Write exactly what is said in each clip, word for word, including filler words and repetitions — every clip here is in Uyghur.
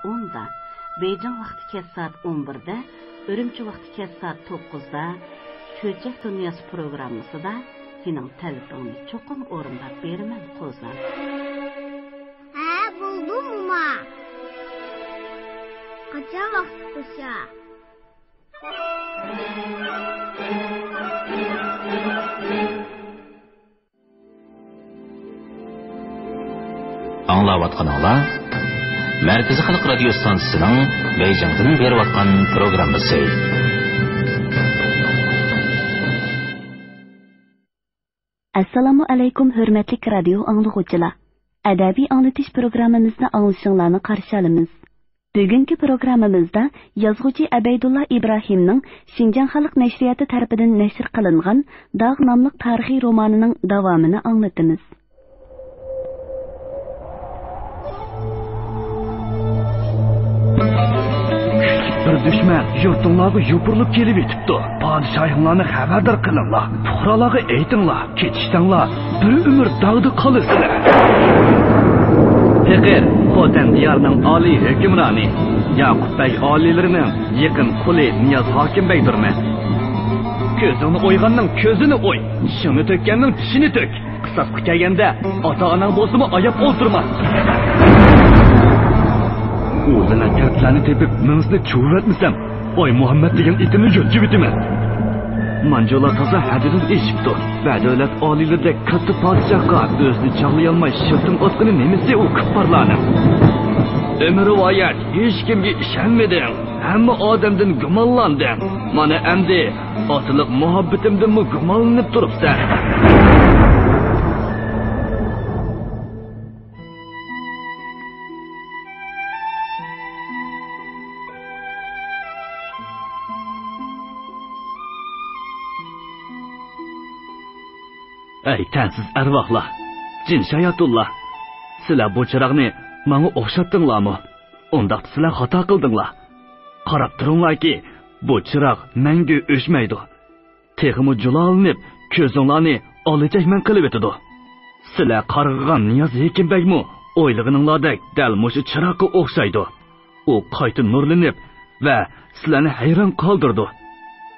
ئوندا، بېيجىڭ ۋاقتى كەچ سائەت ئون بىردە، ئۈرۈمچى ۋاقتى كەچ سائەت توققۇزدا چۆچەك دۇنياسى پروگراممىسىدا سېنىڭ تەلىپىڭنى چوقۇم ئورۇنداپ بېرىمەن، قوزام. ھە، بولدى، موما. قاچان ۋاقتى قوشا؟ ئاڭلاۋاتقىنىڭلار مەركىزىي خەلق رادىيو ستانسىسىنىڭ بېيجىڭدىن بېرىۋاتقان پروگراممىسى. ئەسسالامۇ ئەلەيكۇم، ھۆرمەتلىك رادىيو ئاڭلىغۇچىلار! ئەدەبىي ئاڭلىتىش پروگراممىمىزنى ئاڭلىشىڭلارنى قارشى ئالىمىز. بۈگۈنكى پروگراممىمىزدا يازغۇچى ئەبەيدۇللا ئىبراھىمنىڭ شىنجاڭ خەلق نەشرىياتى تەرىپىدىن نەشر قىلىنغان داغ ناملىق تارىخىي رومانىنىڭ داۋامىنى ئاڭلىتىمىز. بىر دۈشمەن يۇرتۇڭلارغا يوپۇرۇلۇپ كېلىۋېتىپتۇ. پادىشاھىڭلارنى خەۋەردار قىلىڭلار. پۇقرالارغا ئېيتىڭلار، كېتىشتەڭلار، بىر ئۆمۈر داغدا قالىسىلەر. پېقىر، خوتەن دىيارىنىڭ ئالىي ھۆكۈمرانى، ياقۇپ بەگ ئالىيلىرىنىڭ يېقىن قۇلى نىياز ھاكىم بەگدۇرمەن. كۆزۈڭنى ئويغاننىڭ كۆزىنى ئوي، چىشىڭنى تۆككەننىڭ چىشىنى تۆك. قىساسقا كەلگەندە ئاتا-ئاناڭ بولسىمۇ ئاياپ ئولتۇرما. ئۇ لەنەتكەر سىلەرنى تېپىپ مېڭىسىنى چۇۋۇۋەتمىسەم، ئاي مۇھەممەد دېگەن ئېتىمنى يۆتكىۋېتىمەن. مانجۇلار تازا ھەددىدىن ئېشىپتۇ. بەدەۋلەت ئالىيلىرىدەك كاتتا پادىشاھقا ئۆزىنى چاغلىيالماي شىلتىم ئاتقىنى نېمىسى ئۇ كۇپپارلارنىڭ؟ ئۆمۈر رىۋايەت، ھېچكىمگە ئىشەنمىدىڭ. ھەممە ئادەمدىن گۇمانلاندىڭ. مانا ئەمدى ئاتىلىق مۇھەببىتىمدىنمۇ گۇمانلىنىپ تۇرۇپسەن. ئەي تەنسىز ئەرۋاھلار، جىن شاياتۇنلار، سىلەر بۇ چىراغنى ماڭا ئوخشاتتىڭلارمۇ؟ ئۇنداقتا سىلەر خاتا قىلدىڭلار. قاراپ تۇرۇڭلاركى، بۇ چىراغ مەڭگۈ ئۆچمەيدۇ. تېخىمۇ جۇلالىنىپ، كۆزۈڭلارنى ئالىچەكمەن قىلىۋېتىدۇ. سىلەر قارغىغان نىياز ھېكىم بەگمۇ ئويلىغىنىڭلاردەك دەل مۇشۇ چىراغقا ئوخشايدۇ. ئۇ قايتا نۇرلىنىپ ۋە سىلەرنى ھەيران قالدۇرىدۇ.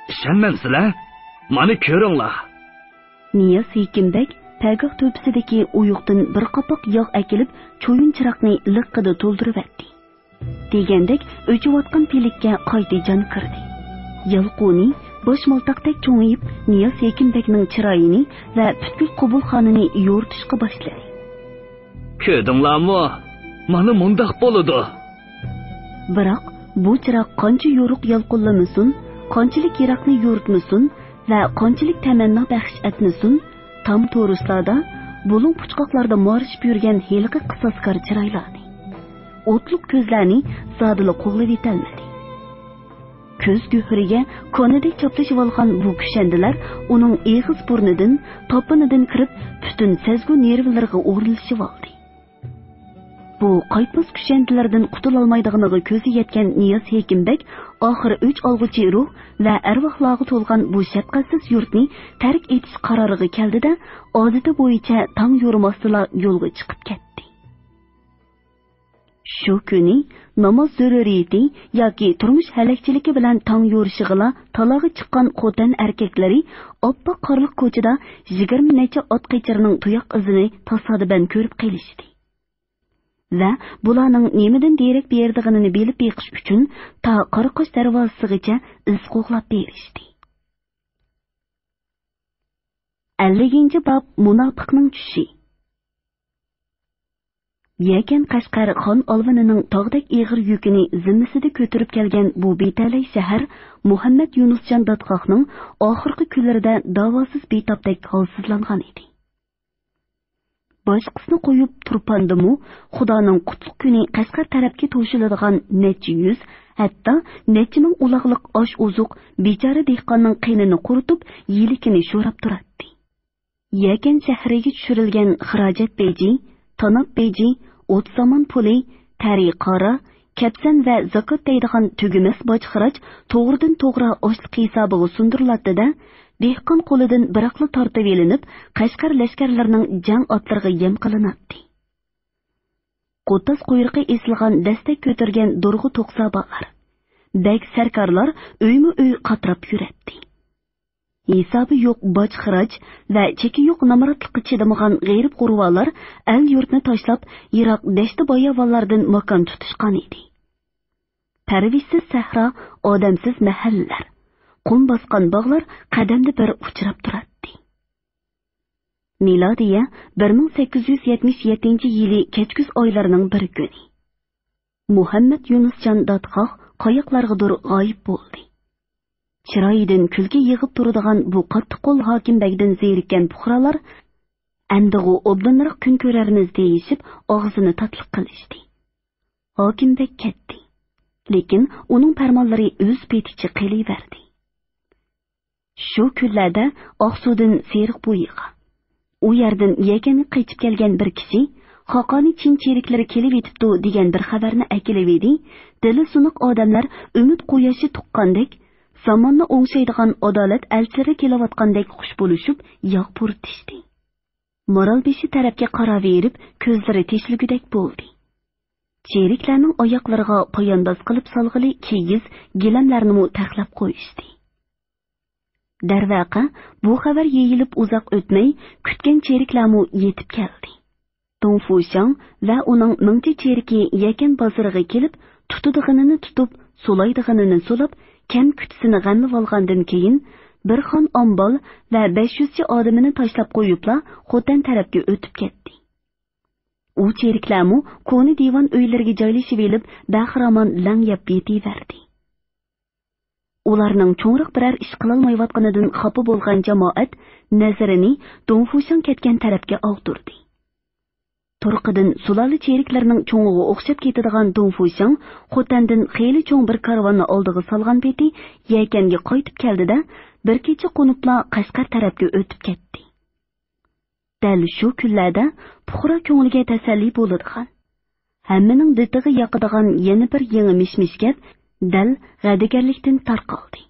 ئىشەنمەمسىلەر؟ مانا كۆرۈڭلار! نىياز ھېكىم بەگ پەگاھ تۆپىسىدىكى ئويۇقتىن بىر قاپاق ياغ ئەكېلىپ، چويۇن چىراغنى لىققىدە تولدۇرۇۋەتتى. دېگەندەك ئۆچۈۋاتقان پىلىككە قايتا جان كىردى. يالقۇنى، باش مالتاقتەك چوڭىيىپ، نىياز ھېكىم بەگنىڭ چىرايىنى ۋە پۈتكۈل قوبۇلخانىنى يورۇتۇشقا باشلىدى. كۆردۈڭلارمۇ؟ مانا مۇنداق بولىدۇ. بىراق بۇ چىراغ قانچە يورۇق يالقۇنلىمىسۇن، قانچىلىك يىراقنى يورۇتمىسۇن ۋە قانچىلىك تەمەننا بەخش ئەتمىسۇن، تام تورۇسلاردا، بۇلۇڭ پۇچقاقلاردا مارىشىپ يۈرگەن ھېلىقى قىساسكار چىرايلارنى، ئوتلۇق كۆزلەرنى زادىلا قوغلىۋېتەلمىدى. كۆز گۆھىرىگە كونىدەك چاپلىشىۋالغان بۇ كۈشەندىلەر ئۇنىڭ ئېغىز بۇرنىدىن، تاپىنىدىن كىرىپ، پۈتۈن سەزگۈ نېرۋىلىرىغا ئورۇنلىشىۋالدى. بۇ قايتماس كۈشەندىلەردىن قۇتۇلالمايدىغىنىغا كۆزى يەتكەن نىياز ھېكىم بەگ ئاخىر ئۆچ ئالغۇچى روھ ۋە ئەرۋاھلارغا تولغان بۇ شەپقەتسىز يۇرتنى تەرك ئېتىش قارارىغا كەلدى-دە، ئادىتى بويىچە تاڭ يورۇماستىلا يولغا چىقىپ كەتتى. شۇ كۈنى ناماز زۆرۈرىيىتى ياكى تۇرمۇش ھەلەكچىلىكى بىلەن تاڭ يورۇشىغىلا تالاغا چىققان خوتەن ئەركەكلىرى ئاپئاق قارلىق كوچىدا يىگىرمە نەچچە ئات قېچىرنىڭ تۇياق ئىزىنى تاسادىپەن كۆرۈپ قېلىشتى. ۋە بۇلارنىڭ نېمىدىن دېرەك بېرىدىغىنىنى بىلىپ بېقىش ئۈچۈن تا قاراقاش دەرۋازىسىغىچە ئىز قوغلاپ بېرىشتى. ئەللىكىنچى باب، مۇناپىقنىڭ چۈشى. يەكەن قەشقەر خان ئالۋىنىنىڭ تاغدەك ئېغىر يۈكىنى زىممىسىدە كۆتۈرۈپ كەلگەن بۇ بىتەلەي شەھەر مۇھەممەد يۇنۇسجان داتقاقنىڭ ئاخىرقى كۈنلىرىدە داۋاسىز بىتاپتەك ھالسىزلانغان ئىدى. باشقىسىنى قويۇپ، تۇرپاندىمۇ خۇدانىڭ قۇتلۇق كۈنى قەشقەر تەرەپكە توشۇلىدىغان نەچچە يۈز، ھەتتا نەچچە مىڭ ئۇلاغلىق ئاش-ئوزۇق بىچارە دېھقاننىڭ قېنىنى قۇرۇتۇپ، يېلىكىنى شوراپ تۇراتتى. يەكەن شەھىرىگە چۈشۈرۈلگەن خىراجەت بېجى، تاناپ بېجى، ئوت-سامان پۇلى، تەرىقارا، كەپسەن ۋە زاكات دەيدىغان تۈگىمەس باج-خىراج توغرىدىن توغرا ئاشلىق ھېسابىغا سۇندۇرۇلاتتى-دە، دېھقان قولىدىن بىراقلا تارتىۋېلىنىپ، قەشقەر لەشكەرلىرىنىڭ جەڭ ئاتلىرىغا يەم قىلىناتتى. قوتاس قۇيرۇقى ئېسىلغان دەستەك كۆتۈرگەن دورغا توقسا بالار، بەگ سەركارلار ئۆيمۇ ئۆي قاتراپ يۈرەتتى. ھېسابى يوق باج-خىراج ۋە چېكى يوق نامراتلىققا چىدىمىغان غېرىب-غۇرۋالار ئەل-يۇرتنى تاشلاپ، يىراق دەشتى-باياۋانلاردىن ماكان تۇتۇشقان ئىدى. پەرۋىشسىز سەھرا، ئادەمسىز مەھەللىلەر، قۇم باسقان باغلار قەدەمدە بىر ئۇچراپ تۇراتتى. مىلادىيە بىر مىڭ سەككىز يۈز يەتمىش يەتتىنچى يىلى كەچكۈز ئايلارنىڭ بىر كۈنى. مۇھەممەد يۇنۇسجان دادقاق قاياقلارغىدۇر غايىب بولدى. چىرايىدىن كۈلكە يېغىپ تۇرىدىغان بۇ قاتتىق قول ھاكىم بەگدىن زېرىككەن پۇقرالار، «ئەمدىغۇ ئوبدانراق كۈن كۆرەرمىز» دېيىشىپ، ئاغزىنى تاتلىق قىلىشتى. ھاكىم بەگ كەتتى. لېكىن ئۇنىڭ پەرمانلىرى ئۆز پېتىچە قېلىۋەردى. شۇ كۈنلەردە ئاقسۇدىن سېرىق بويىغا، ئۇ يەردىن يەكەنگە قېچىپ كەلگەن بىر كىشى، «خاقانى چىن چېرىكلىرى كېلىۋېتىپتۇ» دېگەن بىر خەۋەرنى ئەكېلىۋىدى. دىلى سۇنۇق ئادەملەر ئۈمىد قۇياشى تۇغقاندەك، زاماننى ئوڭشايدىغان ئادالەت ئەلچىلىرى كېلىۋاتقاندەك خۇش بولۇشۇپ، ياغ پۇرىتىشتى. مارالبېشى تەرەپكە قاراۋېرىپ، كۆزلىرى تېشىلگۈدەك بولدى. چېرىكلەرنىڭ ئاياقلىرىغا پايانداز قىلىپ سالغىلى كىگىز گىلەملەرنىمۇ تەقلەپ قويۇشتى. دەرۋەقە، بۇ خەۋەر يېيىلىپ ئۇزاق ئۆتمەي، كۈتكەن چېرىكلەرمۇ يېتىپ كەلدى. دۇڭفۇشياڭ ۋە ئۇنىڭ مىڭچە چېرىكى يەكەن بازىرىغا كېلىپ، تۇتىدىغىنىنى تۇتۇپ، سولايدىغىنىنى سولاپ، كەم-كۈتىسىنى غەملىۋالغاندىن كېيىن، بىر خان ئامبال ۋە بەش يۈزچە ئادىمىنى تاشلاپ قويۇپلا، خوتەن تەرەپكە ئۆتۈپ كەتتى. ئۇ چېرىكلەرمۇ كونا دىۋان ئۆيلىرىگە جايلىشىۋېلىپ، بەخىرامان لەڭ يەپ يېتىۋەردى. ئۇلارنىڭ چوڭراق بىرەر ئىش قىلالمايۋاتقىنىدىن خاپا بولغان جامائەت نەزىرىنى دۇڭفۇشياڭ كەتكەن تەرەپكە ئاغدۇردى. تۇرقىدىن سۇلالە چېرىكلىرىنىڭ چوڭىغا ئوخشاپ كېتىدىغان دۇڭفۇشياڭ خوتەندىن خېلى چوڭ بىر كارۋاننى ئالدىغا سالغان پېتى يەكەنگە قايتىپ كەلدى-دە، بىر كېچە قونۇپلا قەشقەر تەرەپكە ئۆتۈپ كەتتى. دەل شۇ كۈنلەردە پۇقرا كۆڭلىگە تەسەللى بولىدىغان، ھەممىنىڭ دىتىغا ياقىدىغان يەنە بىر يېڭى مىش-مىش گەپ دەل غەدىگەرلىكتىن تارقالدى.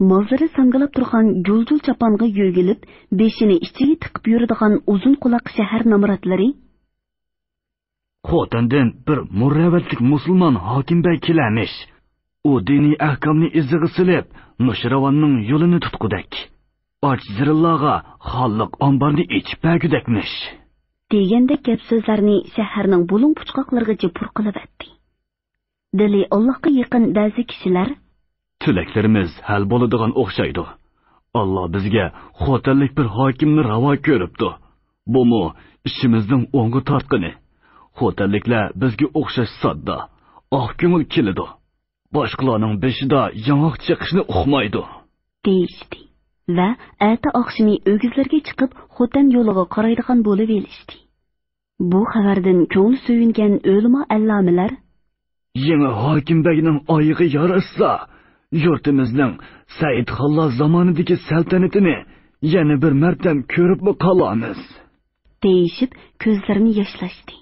مازىرى ساڭگىلاپ تۇرغان جۇل-جۇل چاپانغا يۆگىلىپ، بېشىنى ئىچىگە تىقىپ يۈرىدىغان ئۇزۇن قۇلاق شەھەر نامراتلىرى، «خوتەندىن بىر مۇرەۋۋەتلىك مۇسۇلمان ھاكىم بەگ كېلەرمىش. ئۇ دىنىي ئەھكامنى ئىزىغا سېلىپ، نۇشىرۋاننىڭ يولىنى تۇتقۇدەك. ئاچ زېرىنلارغا خانلىق ئامبارنى ئېچىپ بەرگۈدەكمىش» دېگەندەك گەپ-سۆزلەرنى شەھەرنىڭ بۇلۇڭ-پۇچقاقلىرىغىچە پۇرقىلىۋەتتى. دىلى ئاللاھقا يېقىن بەزى كىشىلەر، «تىلەكلىرىمىز ھەل بولىدىغان ئوخشايدۇ. ئاللا بىزگە خوتەنلىك بىر ھاكىمنى راۋا كۆرۈپتۇ. بۇمۇ ئىشىمىزنىڭ ئوڭغا تارتقىنى. خوتەنلىكلەر بىزگە ئوخشاش ساددا، ئاق كۆڭۈل كېلىدۇ. باشقىلارنىڭ بېشىدا ياڭاق چېقىشنى ئۇقمايدۇ» دېيىشتى ۋە ئەتە ئاخشىمى ئۆگزىلىرىگە چىقىپ، خوتەن يولىغا قارايدىغان بولۇۋېلىشتى. بۇ خەۋەردىن كۆڭلى سۆيۈنگەن ئۆلىما-ئەللامىلەر، «يېڭى ھاكىم بەگنىڭ ئايىغى ياراشسا، يۇرتىمىزنىڭ سەئىدخانلار زامانىدىكى سەلتەنىتىنى يەنە بىر مەرتەم كۆرۈپمۇ قالارمىز» دېيىشىپ، كۆزلىرىنى ياشلاشتى.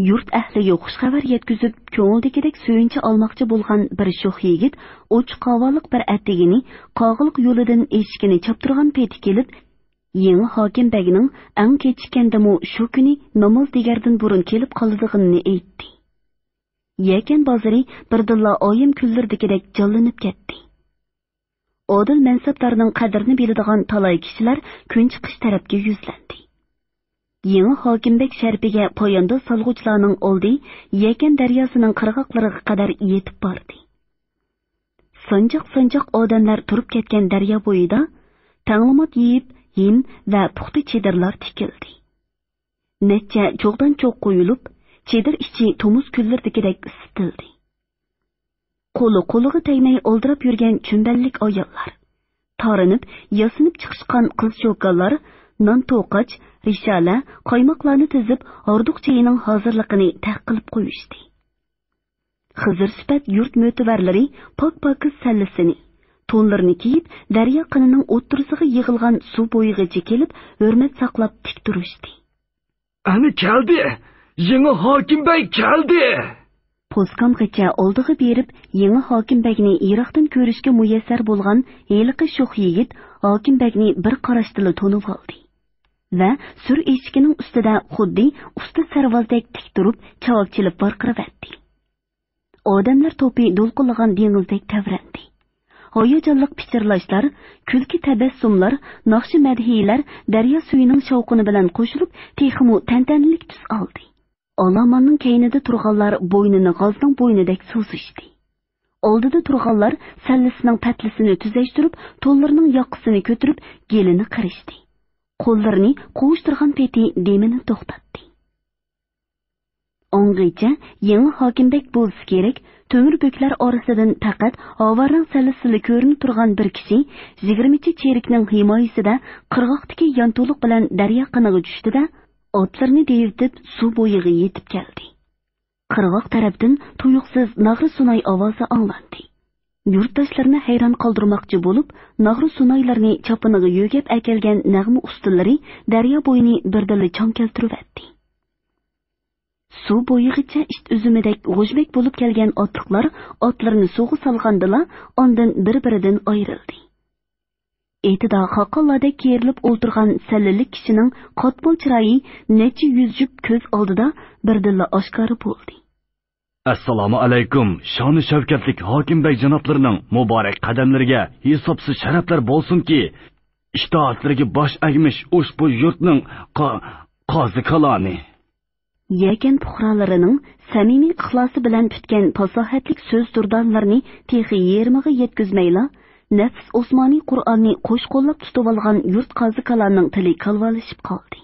يۇرت ئەھلىگە خۇش خەۋەر يەتكۈزۈپ، كۆڭلىدىكىدەك سۆيۈنچە ئالماقچى بولغان بىر شوخ يىگىت ئوچۇق ھاۋالىق بىر ئەتىگىنى قاغىلىق يولىدىن ئېشىكىنى چاپتۇرغان پېتى كېلىپ، يېڭى ھاكىم بەگنىڭ ئەڭ كېچىككەندىمۇ شۇ كۈنى نامازدىگەردىن بۇرۇن كېلىپ قالىدىغىنىنى ئېيتتى. يەكەن بازىرى بىردىنلا ئايەم كۈنلىرىدىكىدەك جانلىنىپ كەتتى. ئادىل مەنسەپدارنىڭ قەدرىنى بىلىدىغان تالاي كىشىلەر كۈنچىقىش تەرەپكە يۈزلەندى. يېڭى ھاكىم بەگ شەرىپىگە پايانداز سالغۇچىلارنىڭ ئالدى يەكەن دەرياسىنىڭ قىرغاقلىرىغا قەدەر يېتىپ باردى. سانجاق-سانجاق ئادەملەر تۇرۇپ كەتكەن دەريا بويىدا تەڭلىمات يېيىپ، ھىم ۋە پۇختا چېدىرلار تىكىلدى. نەچچە چوغدان چوغ قويۇلۇپ، چېدىر ئىچى تومۇز كۈنلىرىدىكىدەك ئىسسىتىلدى. قولى قولىغا تەگمەي ئالدىراپ يۈرگەن چۈمبەللىك ئاياللار، تارىنىپ، ياسىنىپ چىقىشقان قىز-چوكانلار نان توقاچ، رىشالە، قايماقلارنى تىزىپ، ھاردۇق چېيىنىڭ ھازىرلىقىنى تەق قىلىپ قويۇشتى. خىزىر سۈپەت يۇرت مۆتىۋەرلىرى پاك-پاكىز سەللىسىنى، تونلىرىنى كىيىپ، دەريا قىنىنىڭ ئوتتۇرىسىغا يىغىلغان سۇ بويىغىچە كېلىپ، ھۆرمەت ساقلاپ تىك تۇرۇشتى. «ئەنە كەلدى! يېڭى ھاكىم بەگ كەلدى!» پوسكامغىچە ئالدىغا بېرىپ، يېڭى ھاكىم بەگنى يىراقتىن كۆرۈشكە مۇيەسسەر بولغان ھېلىقى شوخ يىگىت ھاكىم بەگنى بىر قاراشتىلا تونۇۋالدى. ۋە سۈر ئېشىكىنىڭ ئۈستىدە خۇددى ئۇستا سەرۋازدەك تىك تۇرۇپ، چاۋاك چېلىپ ۋارقىراۋەتتى. ئادەملەر توپى دولقۇنلىغان دېڭىزدەك تەۋرەندى. ھاياجانلىق پىچىرلاشلار، كۈلكە تەبەسسۇملار، ناخشا مەدھىيەلەر دەريا سۈيىنىڭ شاۋقۇنى بىلەن قوشۇلۇپ، تېخىمۇ تەنتەنىلىك تۈس ئالدى. ئالاماننىڭ كەينىدە تۇرغانلار بوينىنى غازنىڭ بوينىدەك سوزۇشتى. ئالدىدا تۇرغانلار سەللىسىنىڭ پەتلىسىنى تۈزەشتۈرۈپ، تونلىرىنىڭ ياقىسىنى كۆتۈرۈپ، گېلىنى قىرىشتى. قوللىرىنى قوۋۇشتۇرغان پېتى دېمىنى توختاتتى. ئاڭغىچە يېڭى ھاكىمبەگ بولسا كېرەك، تۆمۈر بۆكلەر ئارىسىدىن پەقەت ھاۋارنىڭ سەللىسىلا كۆرۈنۈپ تۇرغان بىر كىشى يىگىرمىنچى چېرىكنىڭ ھىمايىسىدە قىرغاقتىكى يانتۇلۇق بىلەن دەريا قىنىغا چۈشتى-دە، ئاتلىرىنى دېيىۋېتىپ سۇ بويىغا يېتىپ كەلدى. قىرغاق تەرەپتىن تۇيۇقسىز ناغرا سۇناي ئاۋازى ئاڭلاندى. يۇرتداشلىرىنى ھەيران قالدۇرماقچى بولۇپ، ناغرا سۇنايلىرىنى چاپىنىغا يۆگەپ ئەكەلگەن نەغمە ئۇستىلىرى دەريا بويىنى بىردىنلا چاڭ كەلتۈرۈۋەتتى. سۇ بويىغىچە ئىت ئۈزۈمىدەك غۇژمەك بولۇپ كەلگەن ئاتلىقلار ئاتلىرىنى سۇغا سالغاندىلا، ئاندىن بىر-بىرىدىن ئايرىلدى. ئېتىدا خاقانلاردەك كېرىلىپ ئولتۇرغان سەللىلىك كىشىنىڭ قاتمال چىرايى نەچچە يۈز جۈپ كۆز ئالدىدا بىردىنلا ئاشكارا بولدى. ئەسسالامۇ ئەلەيكۇم، شانۇ شەۋكەتلىك ھاكىم بەگ جانابلىرىنىڭ مۇبارەك قەدەملىرىگە ھېسابسىز شەرەپلەر بولسۇنكى، ئىتائەتلىرىگە باش ئەگمىش ئۇشبۇ يۇرتنىڭ قا-، قازى كالانى. يەكەن پۇقرالىرىنىڭ سەمىمىي ئىخلاسى بىلەن پۈتكەن پاساھەتلىك سۆز دۇردانىلىرىنى تېخى يېرىمىغا يەتكۈزمەيلا، نەپىس ئوسمانىي قۇرئاننى قوش قوللاپ تۇتۇۋالغان يۇرت قازى كالانىنىڭ تىلى كالۋالىشىپ قالدى.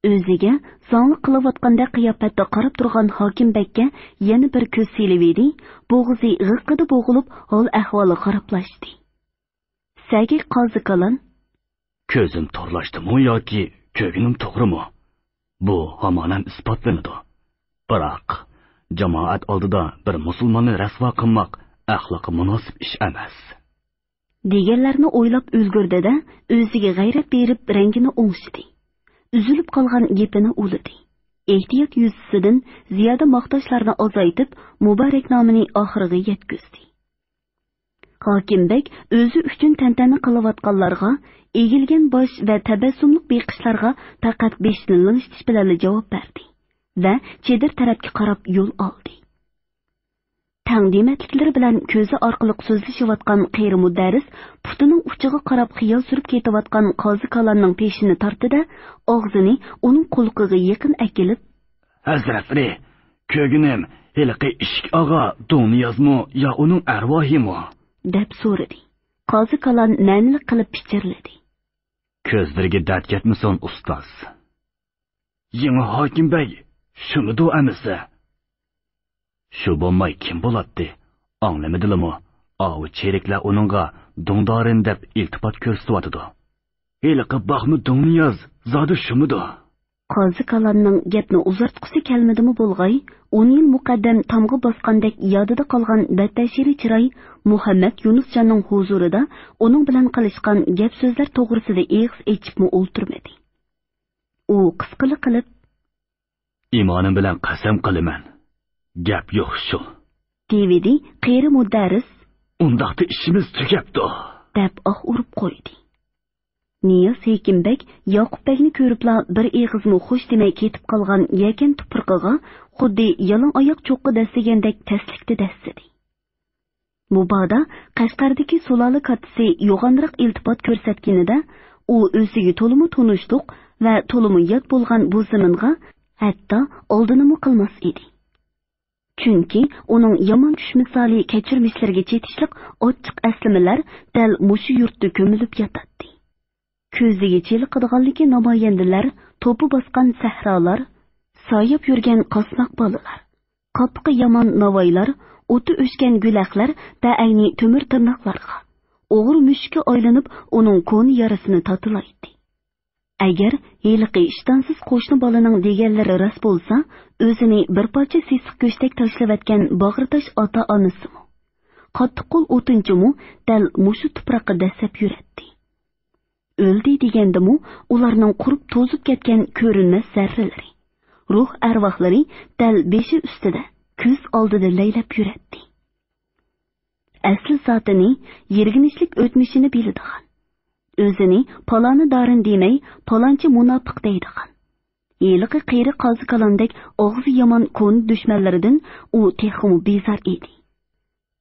ئۆزىگە زاڭلىق قىلىۋاتقاندەك قىياپەتتە قاراپ تۇرغان ھاكىم بەگكە يەنە بىر كۆز سېلىۋىدى، بوغۇزى غىققىدە بوغۇلۇپ، ھال-ئەھۋالى خارابلاشتى. سەگەك قازى كالان: كۆزۈم تورلاشتىمۇ ياكى كۆرگىنىم توغرىمۇ؟ بۇ ھامانەم ئىسپاتلىنىدۇ. بىراق، جامائەت ئالدىدا بىر مۇسۇلماننى رەسۋا قىلماق ئەخلاققا مۇناسىپ ئىش ئەمەس. دېگەنلەرنى ئويلاپ ئۈلگۈردى-دە، ئۆزىگە غەيرەت بېرىپ رەڭگىنى ئوڭشىدى. ئۈزۈلۈپ قالغان گېپىنى ئۇلىدى. ئېھتىيات يۈزىسىدىن زىيادە ماختاشلارنى ئازايتىپ، مۇبارەكنامىنى ئاخىرىغا يەتكۈزدى. ھاكىم بەگ ئۆزى ئۈچۈن تەنتەنە قىلىۋاتقانلارغا، ئېگىلگەن باش ۋە تەبەسسۇملۇق بېقىشلارغا پەقەت بېشىنى لىڭشىتىش بىلەنلا جاۋاب بەردى ۋە چېدىر تەرەپكە قاراپ يول ئالدى. تەڭدىمەتلىكلىرى بىلەن كۆزى ئارقىلىق سۆزلىشىۋاتقان قېرى مۇدەررىس پۇتىنىڭ ئۇچىغا قاراپ خىيال سۈرۈپ كېتىۋاتقان قازى كالاننىڭ پېشىنى تارتتى-دە، ئاغزىنى ئۇنىڭ قۇلىقىغا يېقىن ئەكېلىپ، ھەزرەتلىرى، كۆرگىنىم ھېلىقى ئىشىك ئاغا دۇڭنىيازمۇ يا ئۇنىڭ ئەرۋاھىمۇ؟ دەپ سورىدى. قازى كالان مەنىلىك قىلىپ پىچىرلىدى. كۆزلىرىگە دەرد يەتمىسۇن، ئۇستاز. يېڭى ھاكىم بەگ شۇمىدۇ ئەمىسە؟ شۇ بولماي كىم بولاتتى؟ ئاڭلىمىدىلىمۇ؟ ئاۋۇ چېرىكلەر ئۇنىڭغا دۇڭدارىن دەپ ئىلتىپات كۆرسىتىۋاتىدۇ. ھېلىقى باقما دۇڭنىياز زادى شۇمىدۇ؟ قازى كالاننىڭ گەپنى ئۇزارتقۇسى كەلمىدىمۇ بولغاي، ئون يىل مۇقەددەم تامغا باسقاندەك يادىدا قالغان بەتبەشىرە چىراي مۇھەممەد يۇنۇسجاننىڭ ھۇزۇرىدا ئۇنىڭ بىلەن قىلىشقان گەپ-سۆزلەر توغرىسىدا ئېغىز ئېچىپمۇ ئولتۇرمىدى. ئۇ قىسقىلا قىلىپ، ئىمانىم بىلەن قەسەم قىلىمەن، گەپ يوق شۇ، دېۋىدى قېرى مۇدەررىس. ئۇنداقتا ئىشىمىز تۈگەپتۇ، دەپ ئاھ ئۇرۇپ قويدى. نىياز ھېكىم بەگ ياقۇپ بەگنى كۆرۈپلا بىر ئېغىزمۇ خوش دېمەي كېتىپ قالغان يەكەن تۇپرىقىغا خۇددى يالاڭ ئاياق چوققا دەسسىگەندەك تەسلىكتە دەسسىدى. مۇبادا قەشقەردىكى سۇلالە كاتتىسى يوغانراق ئىلتىپات كۆرسەتكىنىدە، ئۇ ئۆزىگە تولىمۇ تونۇشلۇق ۋە تولىمۇ يات بولغان بۇ زېمىنغا ھەتتا ئالدىنىمۇ قىلماس ئىدى. چۈنكى ئۇنىڭ يامان چۈش مىسالى كەچۈرمىشلىرىگە چېتىشلىق ئاچچىق ئەسلىمىلەر دەل مۇشۇ يۇرتتا كۆمۈلۈپ ياتاتتى. كۆزىگە چېلىقىدىغانلىكى نامايەندىلەر، توپا باسقان سەھرالار، ساياپ يۈرگەن قاسماق بالىلار، قاپىقى يامان ناۋايلار، ئوتى ئۆچكەن گۈلەخلەر بەئەينى تۆمۈر تىرناقلارغا، ئوغرى مۈشۈككە ئايلىنىپ، ئۇنىڭ كونا يارىسىنى تاتىلايتتى. ئەگەر ھېلىقى ئىشتانسىز قوشنا بالىنىڭ دېگەنلىرى راست بولسا، ئۆزىنى بىر پارچە سېسىق گۆشتەك تاشلىۋەتكەن باغرىتاش ئاتا-ئانىسىمۇ، قاتتىققول ئوتۇنچىمۇ دەل مۇشۇ تۇپراققا دەسسەپ يۈرەتتى. ئۆلدى دېگەندىمۇ، ئۇلارنىڭ قۇرۇپ توزۇپ كەتكەن كۆرۈنمەس زەررىلىرى، روھ ئەرۋاھلىرى دەل بېشى ئۈستىدە، كۆز ئالدىدا لەيلەپ يۈرەتتى. ئەسلى زاتىنى، يىرگىنچلىك ئۆتمۈشىنى بىلىدىغان، ئۆزىنى پالانى دارىن دېمەي، پالانچى مۇناپىق دەيدىغان. ھېلىقى قېرى قازى كالاندەك ئاغزى يامان كونا دۈشمەنلىرىدىن ئۇ تېخىمۇ بىزار ئىدى.